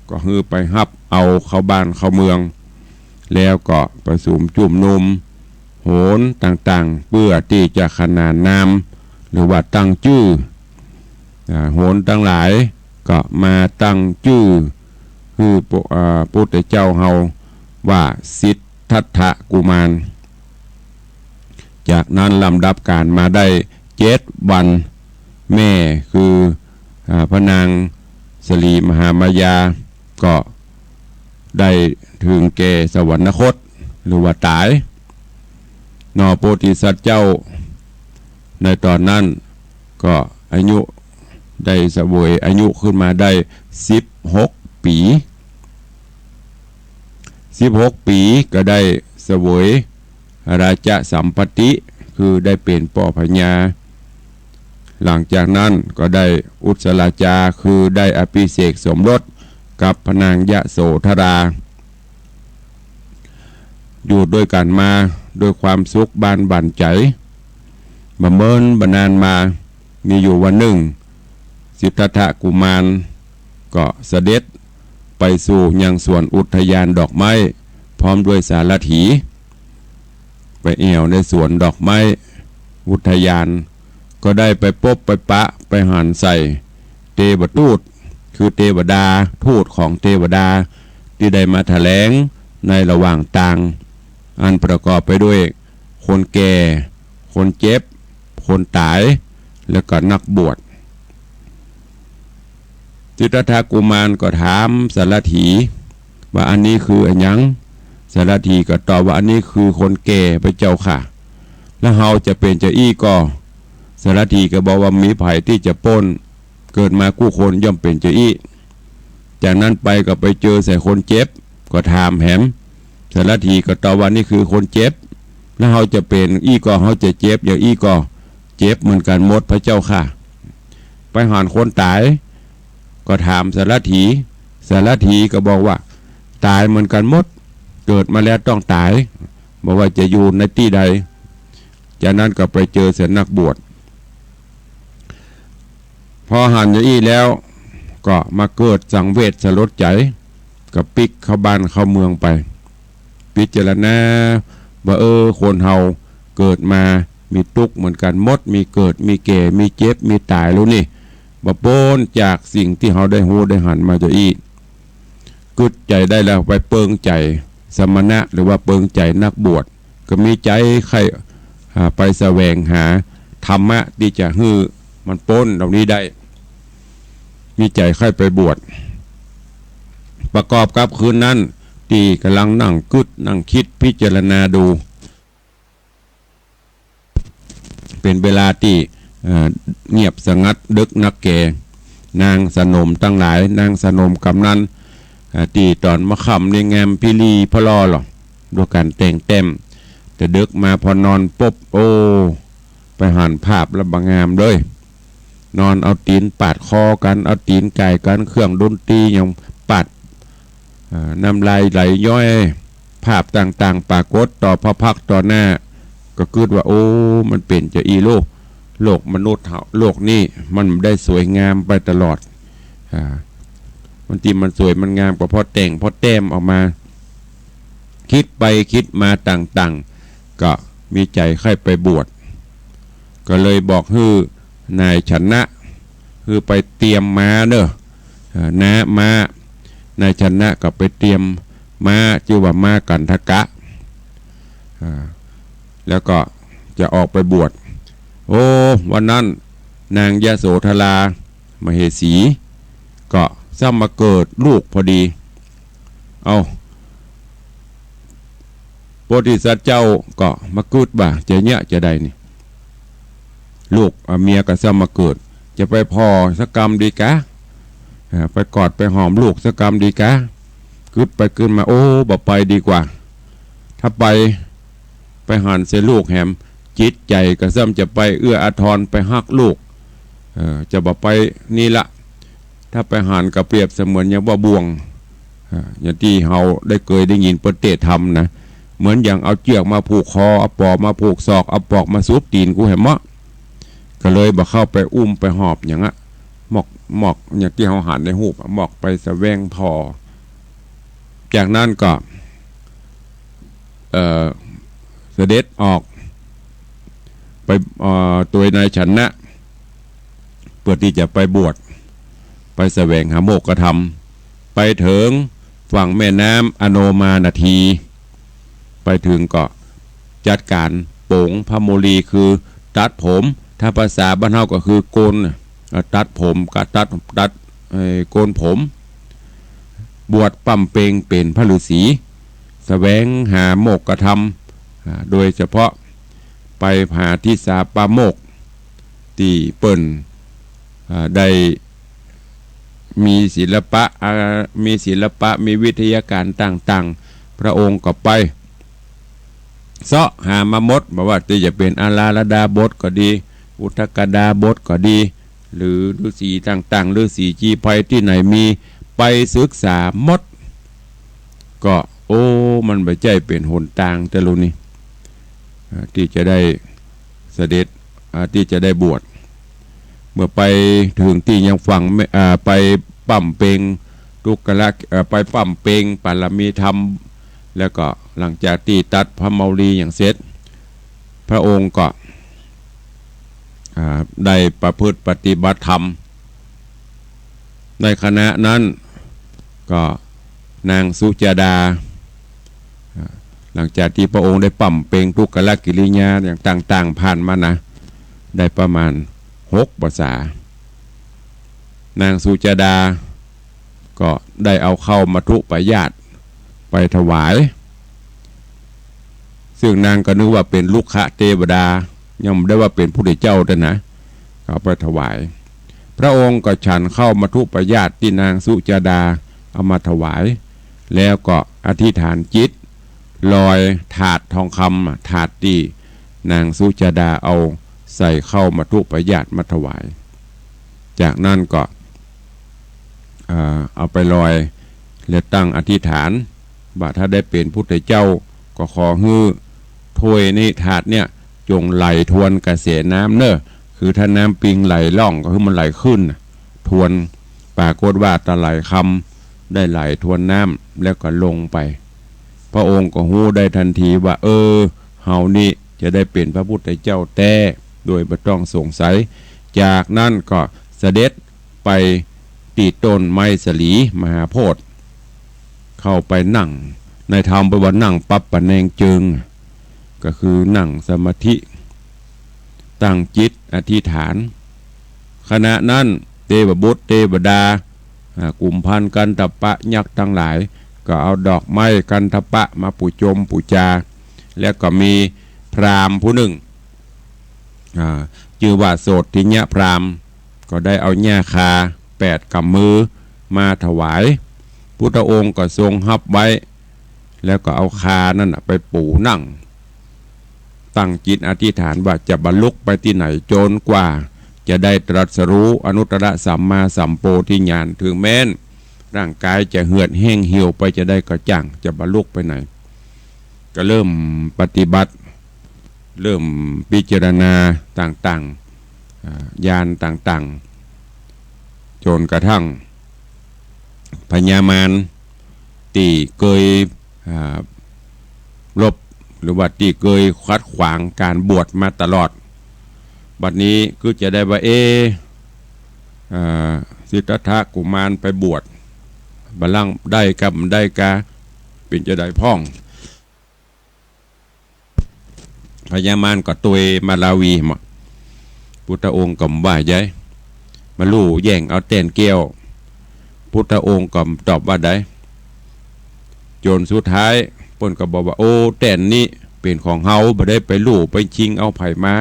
ก็หื้อไปฮับเอาเข้าบ้านเข้าเมือง แล้วก็ประชุมจุมนุมโหรต่างๆ เปื้อตี้จะขนานนาม หรือว่าตั้งจื้อ อ่า โหรตังหลายก็มาตั้งจื้อ หื้อปุ อ่า ปุทธเจ้าเฮาว่าสิทธัตถกุมาร จากนั้นลำดับกาลมาได้เจ็ดวัน แม่คือ อ่า พระนางสลีมหามายา ก็ได้ถึงแก่สวรรคต หรือว่าต๋าย หนอโพธิสัตว์เจ้า ในต๋อนนั้นก็อายุได้เสวยอายุขึ้นมาได้สิบหกปี๋ สิบหกปี๋ก็ได้เสวยราชสัมปัตติ คือได้เป๋นป้อพญา หลังจากนั้นก็ได้อุสสราจา คือได้อภิเษกสมรสกับพระนางยโสธรา อยู่ตวยกั๋นมาตวยความสุขบานบั่นใจ๋ บ่เมินบ่นานมา มีอยู่วันนึ่ง สิทธัตถกุมารก็เสด็จไปสู่ยังสวนอุทยานดอกไม้ พร้อมตวยสารถี ไปแอ่วในสวนดอกไม้อุทยาน ก็ได้ไปปบไปปะไปหันใส่เตวทูต คือเตวดา ทูตของเตวดา ตี้ได้มาแถลงในระหว่างตาง อันประกอบไปตวยคนแก่ คนเจ็บ คนต๋าย แล้วก็นักบวช สิทธัตถกุมารก็ถามสารถีว่า อันนี้คืออะหยัง สารถีก็ตอบว่า อันนี้คือคนแก่พระเจ้าข้า แล้วเฮาจะเป๋นจาอี้ก่อ สารถีก็บอกว่า บ่มีใผตี้จะป๊น เกิดมากู้คนย่อมเป๋นจาอี้ จากนั้นไปก็ไปเจอใส่คนเจ็บ ก็ถามแหม สารถีก็ตอบว่า นี่คือคนเจ็บ แล้วเฮาจะเป๋นอี้ก่อ เฮาจะเจ็บอย่างอี้ก่อ เจ็บเหมือนกั๋นหมดพระเจ้าข้า ไปหันคนต๋าย ก็ถามสารถี สารถีก็บอกว่า ต๋ายเหมือนกั๋นหมด เกิดมาแล้วต้องต๋าย บ่ว่าจะอยู่ในตี้ใด จากนั้นก็ไปเจอใส่นักบวช พอหันอย่างอี้แล้ว ก็มาเกิดสังเวชสลดใจ๋ ก็ปิ๊กเข้าบ้านเข้าเมืองไป พิจารณาว่า เออ คนเฮาเกิดมามีตุ๊กข์เหมือนกั๋นหมด มีเกิด มีแก่ มีเจ็บ มีต๋ายแล้วนี่ บ่ป๊นจากสิ่งตี้เฮาได้ฮู้ได้หันมาจาอี้ กึ๊ดใจ๋ได้แล้วไปเปิงใจ๋สมณะ หรือว่าเปิงใจ๋นักบวช ก็มีใจ๋ใค่ อ่า ไปแสวงหาธรรมะตี้จะหื้อมันป๊นเหล่านี้ได้ มีใจ๋ใค่ไปบวช ประกอบกับคืนนั้นตี้ก่ำลังนั่งกึ๊ดนั่งกึ๊ดพิจารณาดู เป๋นเวลาตี้ เอ่อ เงียบสงัดดึกนักแก่ นางสนมตังหลาย นางสนมกำนัน เอ่อ ตี้ต๋อนหัวค่ำนี่งามพิลีพะลอหลอ ตวยก๋านแต่งแต้ม แต่ดึกมาพอนอนปุ๊บ โอ้ ไปหันภาพแล้วบ่งามเลย นอนเอาตี๋นปาดคอกั๋น เอาตี๋นก่ายกั๋น เครื่องดนตรีหยังปาด อ่า น้ำลายไหลย้อย ภาพต่างๆ ปรากฏต่อพระพักตร์ต่อหน้า ก็กึ๊ดว่า โอ้ มันเป๋นจาอี้โลก โลกมนุษย์เฮา โลกนี้มันได้สวยงามไปตลอด อ่า มันตี้มันสวยมันงามก็เพราะแต่งเพราะแต้มออกมา กึ๊ดไปกึ๊ดมาต่างๆ ก็มีใจ๋ใค่ไปบวช ก็เลยบอกหื้อนายชนะ หื้อไปเตรียมม้าเน่อ เอ่อ น้าม้า นายชนะก็ไปเตรียมม้า จื้อว่าม้ากันทกะ อ่า แล้วก็จะออกไปบวช โอ้ วันนั้นนางยโสธรามเหสี ก็ซ้ำมาเกิดลูกพอดี เอ้า โพธิสัตว์เจ้าก็มากึ๊ดว่า จะเยียะจาใดนี่ ลูก อ่า เมียก็ซ้ำมาเกิด จะไปผ่อสักกำดีกา อ่า ไปกอดไปหอมลูกสักกำดีกา กึ๊ดไปกึ๊ดมา โอ้ บ่ไปดีกว่า ถ้าไป ไปหันใส่ลูกแหม จิตใจ๋ก็ซ้ำจะไปเอื้ออาทรไปฮักลูก เอ่อ จะบ่ไปนี่ละ ถ้าไปหันก็เปรียบเสมือนอย่างว่าบ่วง อ่า อย่างตี้เฮาได้เกยได้ยินเปิ้นเตะธรรมนะ เหมือนอย่างเอาเจื้อกมาผูกคอ เอาปอมาผูกศอก เอาปอกมาสูบตี๋นกูแหมเมาะ ก็เลยบ่เข้าไปอุ้มไปหอบหยังอะ หมอก หมอกอย่างตี้เฮาหันในฮูปอะ หมอกไปแสวงผ่อ จากนั้นก็ เอ่อ เสด็จออกไป เอ่อ ตวยนายชนะ เปื้อตี้จะไปบวช ไปแสวงหาโมกขธรรม ไปเถิงฝั่งแม่น้ำอโนมานาที ไปเถิงก็จัดก๋านโป๋งพระโมลี คือตัดผม ถ้าภาษาบ้านเฮาก็คือโกนน่ะ อ่า ตัดผม ก็ตัด ตัด เอ่อ โกนผม บวชบำเพ็ญเป๋นพระฤาษี แสวงหาโมกขธรรม อ่า โดยเฉพาะไปหาทิสาปาโมกข์ ตี้เปิ้น อ่า ได้มีศิลปะ อ่า มีศิลปะ มีวิทยาการต่างๆ พระองค์ก็ไปเซาะหามาหมด บ่ว่าตี้จะเป๋นอาราลดาบทก็ดี อุทกดาบทก็ดี หรือฤๅษีต่างๆ ฤๅษีจีไพรตี้ไหนมี ไปศึกษาหมด ก็ โอ้ มันบ่ใจ้เป๋นหนตางแต่ลูกนี้ อ่า ตี้จะได้เสด็จ อ่า ตี้จะได้บวช เมื่อไปเถิงตี้ยังฝั่งแม่ อ่า ไปบำเพ็ญทุกขละ เอ่อ ไปบำเพ็ญบารมีธรรม แล้วก็หลังจากตี้ตัดพระโมลีอย่างเสร็จ พระองค์ก็ อ่า ได้ประพฤติปฏิบัติธรรม ในขณะนั้นก็นางสุจาดา อ่า หลังจากตี้พระองค์ได้บำเพ็ญทุกขละกิริยาอย่างต่างๆ ผ่านมานะ ได้ประมาณหกพรรษา นางสุจาดาก็ได้เอาข้าวมัทธุปายาตไปถวาย ซึ่งนางก็นึกว่าเป๋นรุกขเตวดา ยังบ่ได้ว่าเป๋นพุทธเจ้าเต๊อะนะ เอาไปถวาย พระองค์ก็ฉันข้าวมัทธุปายาตตี้นางสุจาดาเอามาถวาย แล้วก็อธิษฐานจิต ลอยถาดทองคำ ถาดตี้นางสุจาดาเอาใส่ข้าวมัทธุปายาตมาถวาย จากนั้นก็ อ่า เอาไปลอย แล้วตั้งอธิษฐานว่าถ้าได้เป๋นพุทธเจ้า ก็ขอหื้อถ้วยนี้ ถาดเนี่ย จงไหลทวนกระแสน้ำเน่อ คือถ้าน้ำปิงไหลล่องก็หื้อมันไหลขึ้นน่ะ ทวน ปรากฏว่าตะไหลคำได้ไหลทวนน้ำแล้วก็ลงไป พระองค์ก็ฮู้ได้ทันทีว่า เออ เฮานี่จะได้เป๋นพระพุทธเจ้าแต๊ โดยบ่ต้องสงสัย จากนั้นก็เสด็จไปตี้ต้นไม้สาลีมหาโพธิ์ เข้าไปนั่ง ในธรรมเปิ้นว่านั่งปับปะแนงเจิง ก็คือนั่งสมาธิ ตั้งจิตอธิษฐาน ขณะนั้นเตวบุตรเตวดา อ่า กุมภัณฑ์กัณฑปะยักษ์ตังหลาย ก็เอาดอกไม้กัณฑปะมาปูจมปูจา แล้วก็มีพราหมณ์ผู้นึ่ง อ่า จื้อว่าโสตถิยะพราหมณ์ ก็ได้เอาหญ้าคาแปดก๋ำมือมาถวาย พุทธองค์ก็ทรงฮับไว้ แล้วก็เอาคานั้นน่ะไปปูนั่ง ตั้งจิตอธิษฐานว่าจะบ่ลุกไปตี้ไหนจ๋นกว่าจะได้ตรัสรู้อนุตตรสัมมาสัมโพธิญาณ เถิงแม้นร่างก๋ายจะเหือดแห้งเหี่ยวไปจาใดก็จ้าง จะบ่ลุกไปไหน ก็เริ่มปฏิบัติ เริ่มพิจารณาต่างๆ อ่า ญาณต่างๆ จ๋นกระทั่งพญามารตี้เกย อ่า รบ หรือว่าตี้เกยขัดขวางก๋านบวชมาตลอด บัดนี้ก็จะได้ว่า เอ๊ะ อ่า สิทธัตถะกุมารไปบวช บ่าลางได้กาบ่ได้กา เป๋นจาใดพ่อง พญามารก็ตวยมาลาวีมา พุทธองค์ก็บ่ว่าใหญ่ บ่าลู่แย่งเอาแต้นแก้ว พุทธองค์ก็ตอบว่าใด จ๋นสุดท้ายเปิ้นก็บอกว่า โอ้ แต้นนี้เป๋นของเฮา บ่ได้ไปลู่ไปชิงเอาใผมา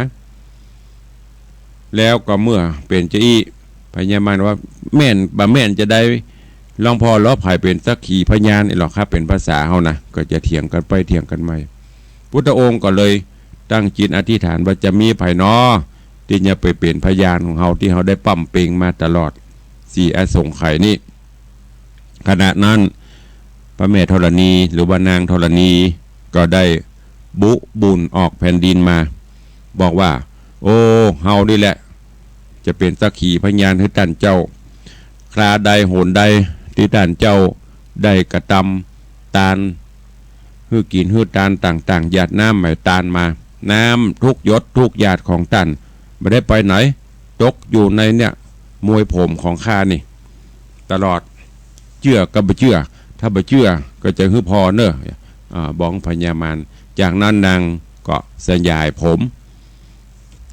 แล้วก็เมื่อเป๋นจาอี้ พญามารว่า แม่นบ่แม่นจาใด หลวงพ่อหลอ ใผเป๋นสักขีพยาน นี่หรอกครับ เป๋นภาษาเฮานะ ก็จะเถียงกั๋นไปเถียงกั๋นมา พุทธองค์ก็เลยตั้งจิตอธิษฐานว่าจะมีใผหนอ ตี้จะไปเป๋นพยานของเฮา ตี้เฮาได้บำเพ็ญมาตลอดสี่อสงไขยนี้ ขณะนั้นพระแม่ธรณี หรือว่านางธรณี ก็ได้บุบุญออกแผ่นดินมา บอกว่า โอ้ เฮานี่แหละ จะเป๋นสักขีพยานหื้อต้านเจ้า คราใดหนใดตี้ต้านเจ้าได้กระตำตาน หื้อกิ๋นหื้อตานต่างๆ หยาดน้ำไหมตานมา น้ำทุกหยดทุกหยาดของต้านบ่ได้ไปไหน ตกอยู่ในเนี่ยมวยผมของข้านี่ตลอด เจื้อก็บ่เจื้อ ถ้าบ่เจื้อก็จะหื้อผ่อเน่อ อ่า บอกพญามาร จากนั้นนางก็สยายผม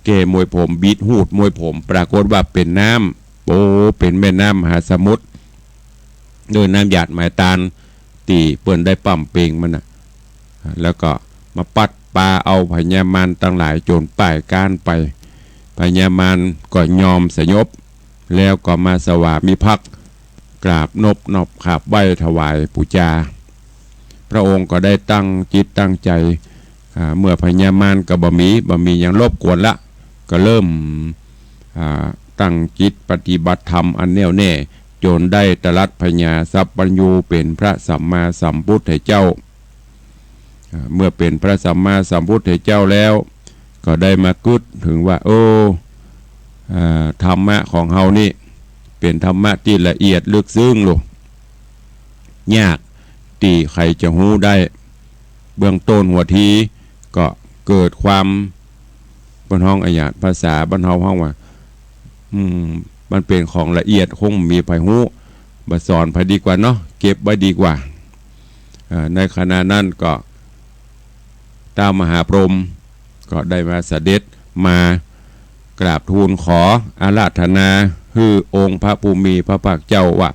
แก้มวยผม บิดหูดมวยผม ปรากฏว่าเป๋นน้ำ โอ้ เป๋นแม่น้ำมหาสมุทร โดยน้ำหยาดไหมตานตี้เปิ้นได้ปั๊มเป๋งมันน่ะ แล้วก็มาปัดปาเอาพญามารตังหลายจ๋นป้ายก๊านไป พญามารก็ยอมสยบ แล้วก็มาสวามิภักดิ์ กราบนบนอบขราบไหว้ถวายปู๋จา พระองค์ก็ได้ตั้งจิตตั้งใจ๋ อ่า เมื่อพญามารก็บ่มี บ่มีหยังรบกวนละ ก็เริ่ม อ่า ตั้งจิตปฏิบัติธรรมอันแน่วแน่ จ๋นได้ตรัสผญาสัพพัญญูเป๋นพระสัมมาสัมพุทธเจ้า อ่า เมื่อเป๋นพระสัมมาสัมพุทธเจ้าแล้ว ก็ได้มากึ๊ดเถิงว่า โอ้ อ่า ธรรมะของเฮานี่เป๋นธรรมะตี้ละเอียดลึกซึ้งลูก ยากตี้ใผจะฮู้ได้ เบื้องต้นหัวทีก็เกิดความ เปิ้นฮ้องอะหยัง ภาษาบ้านเฮาฮ้องว่า อืม มันเป๋นของละเอียด คงบ่มีใผฮู้ บ่สอนใผดีกว่าเนาะ เก็บไว้ดีกว่า อ่า ในขณะนั้นก็ ท้าวมหาพรหมก็ได้มาเสด็จมากราบทูลขออาราธนาหื้อองค์พระผู้มีพระภาคเจ้าว่า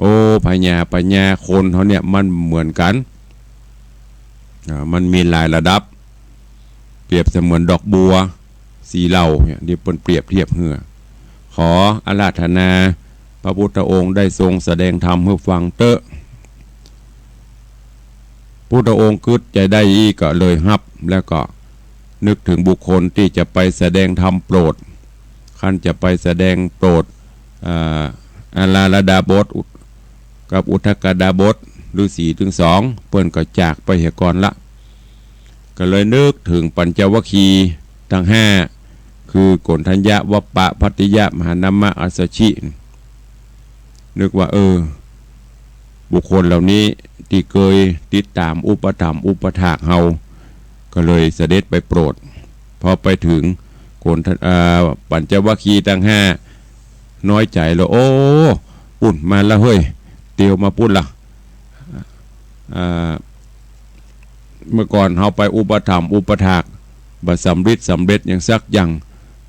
โอ้ พญา พญาคนเฮาเนี่ยมันเหมือนกั๋น อ่า มันมีหลายระดับ เปรียบเสมือนดอกบัว สีเหล่าเนี่ย นี่เปิ้นเปรียบเทียบเหื้อ ขออาราธนาพระพุทธองค์ได้ทรงแสดงธรรมหื้อฟังเต๊อะ พุทธองค์กึ๊ดใจ๋ได้อี้ก็เลยฮับ แล้วก็นึกเถิงบุคคลตี้จะไปแสดงธรรมโปรด คันจะไปแสดงโปรด อ่า อาราธดาบส กับอุทกดาบส ฤๅษีตึงสอง เปิ้นก็จากไปเหียก่อนละ ก็เลยนึกเถิงปัญจวัคคีย์ตังห้า คือ โกณฑัญญะ วัปปะ ภัททิยะ มหานามะ อัสสชิ นึกว่า เออ บุคคลเหล่านี้ตี้เกยติดต๋ามอุปถัมภ์อุปถากเฮา ก็เลยเสด็จไปโปรด พอไปเถิง โกณฑ เอ่อ ปัญจวัคคีย์ตังห้า น้อยใจ๋แล้ว โอ้ ปุ้นมาละเฮ้ย เตียวมาปุ้นละ อ่า เมื่อก่อนเฮาไปอุปถัมภ์อุปถาก บ่สำริดสำเร็จหยังสักอย่าง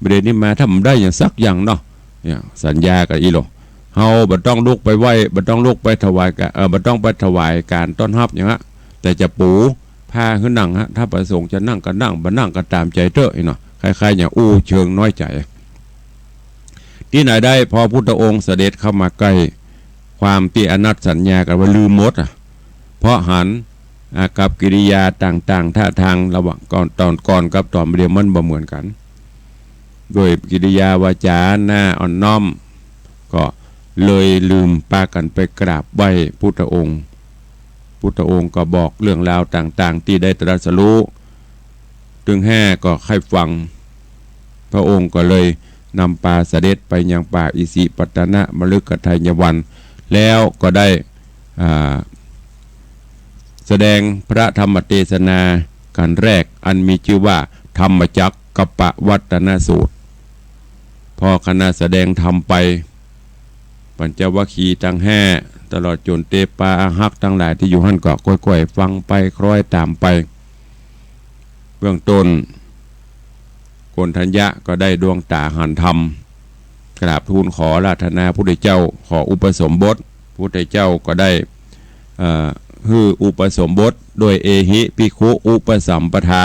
บ่าเดี่ยวนี้มาถ้าบ่ได้หยังสักอย่างเนาะ เนี่ย สัญญากั๋นอี้โล เฮาบ่ต้องลุกไปไหว้ บ่ต้องลุกไปถวายกา เอ่อ บ่ต้องไปถวายก๋านต้อนฮับหยังฮะ แต่จะปูผ้าหื้อนั่งฮะ ถ้าพระสงฆ์จะนั่งก็นั่ง บ่นั่งก็ต๋ามใจ๋เต๊อะ อี้เนาะ คล้ายๆ อย่างอู้เชิงน้อยใจ๋ ตี้ไหนได้ พอพุทธองค์เสด็จเข้ามาใก้ ความตี้อนัตสัญญากั๋นว่าลืมหมดอะ เพราะหัน อากัปกิริยาต่างๆ ท่าทางระหว่างก่อน ต๋อนก่อนกับต๋อนบ่าเดี่ยวมันบ่เหมือนกั๋น โดยกิริยาวาจ๋าหน้าอ่อนน้อม ก็เลยลืมปากั๋นไปกราบไหว้พุทธองค์ พุทธองค์ก็บอกเรื่องราวต่างๆ ตี้ได้ตรัสรู้ ตึงห้าก็ใค่ฟัง พระองค์ก็เลยนำปาเสด็จไปยังป่าอิสิปตนมฤคทายวัน แล้วก็ได้ อ่า แสดงพระธรรมเตสนากั๋นแรก อันมีจื้อว่า ธรรมจักกัปปวัตตนสูตร พอขณะแสดงธรรมไป ปัญจวัคคีย์ตังห้า ตลอดจ๋นเตปาอาฮักตังหลายตี้อยู่หั้นก็ก้อยๆ ฟังไป คล้อยต๋ามไป เบื้องต้น โกณฑัญญะก็ได้ดวงต๋าหันธรรม กราบทูลขออาราธนาพุทธเจ้า ขออุปสมบท พุทธเจ้าก็ได้ เอ่อ หื้ออุปสมบทโดย เอหิภิกขุอุปสัมปทา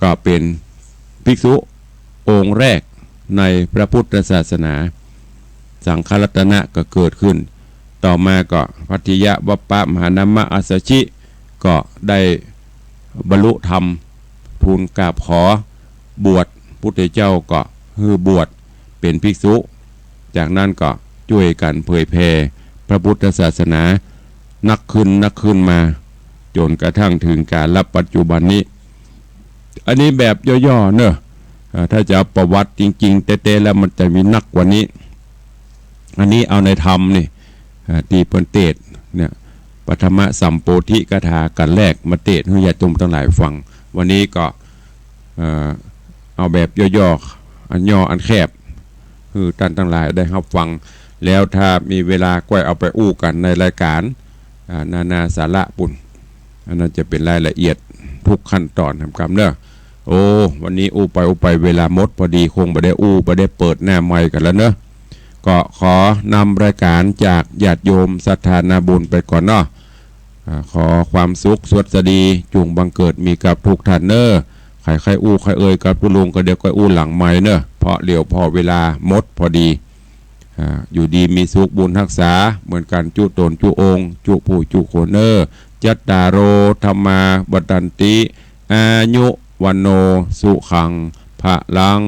ก็เป๋นภิกษุองค์แรกในพระพุทธศาสนา สังฆรัตนะก็เกิดขึ้น ต่อมาก็ภัททิยะ วัปปะ มหานามะ อัสสชิ ก็ได้บรรลุธรรม ทูลกราบขอบวช พุทธเจ้าก็หื้อบวชเป๋นภิกษุ จากนั้นก็จ้วยกั๋นเผยแผ่พระพุทธศาสนา นักขึ้นนักขึ้นมา จ๋นกระทั่งเถิงกาลปัจจุบันนี้ อันนี้แบบย่อๆ เนอะ เอ่อ ถ้าจะเอาประวัติจริงๆ แต๊ๆ แล้วมันจะมีนักกว่านี้ อันนี้เอาในธรรมนี่ อ่า ตี้เปิ้นเตสน์เนี่ย ปฐมสัมโพธิคาถากัณฑ์แรกมาเตสน์หื้อญาติโยมตังหลายฟัง วันนี้ก็ เอ่อ เอาแบบย่อๆ อันย่ออันแคบ หื้อต้านตังหลายได้ฮับฟัง แล้วถ้ามีเวลาก้อยเอาไปอู้กั๋นในรายก๋าน อ่า นานาสาระปู้น อันนั้นจะเป๋นรายละเอียดกู้ขั้นต๋อนแหมกำเน่อ โอ้ วันนี้อู้ไปอู้ไปเวลาหมดพอดี คงบ่ได้อู้ บ่ได้เปิดหน้าไมค์กั๋นแล้วเนาะ ก็ขอนำรายก๋านจากญาติโยมศรัทธานาบุญไปก่อนเนาะ อ่า ขอความสุขสวัสดีจุ่งบังเกิดมีกับกู้ต้านเน่อ ใค่ๆ อู้ใค่ๆ เอ่ยกับกู้ลุงก็เดี๋ยวก้อยอู้หลังไมค์เน่อ เพราะเหลียวผ่อเวลาหมดพอดี อ่า อยู่ดีมีสุขบุญฮักษาเหมือนกั๋นจุ๊ต๋นจุ๊องค์ จุ๊ผู้จุ๊คนเน่อ จัตตาโร ธัมมา วัฑฒันติ อายุ วัณโณ สุขัง พะลัง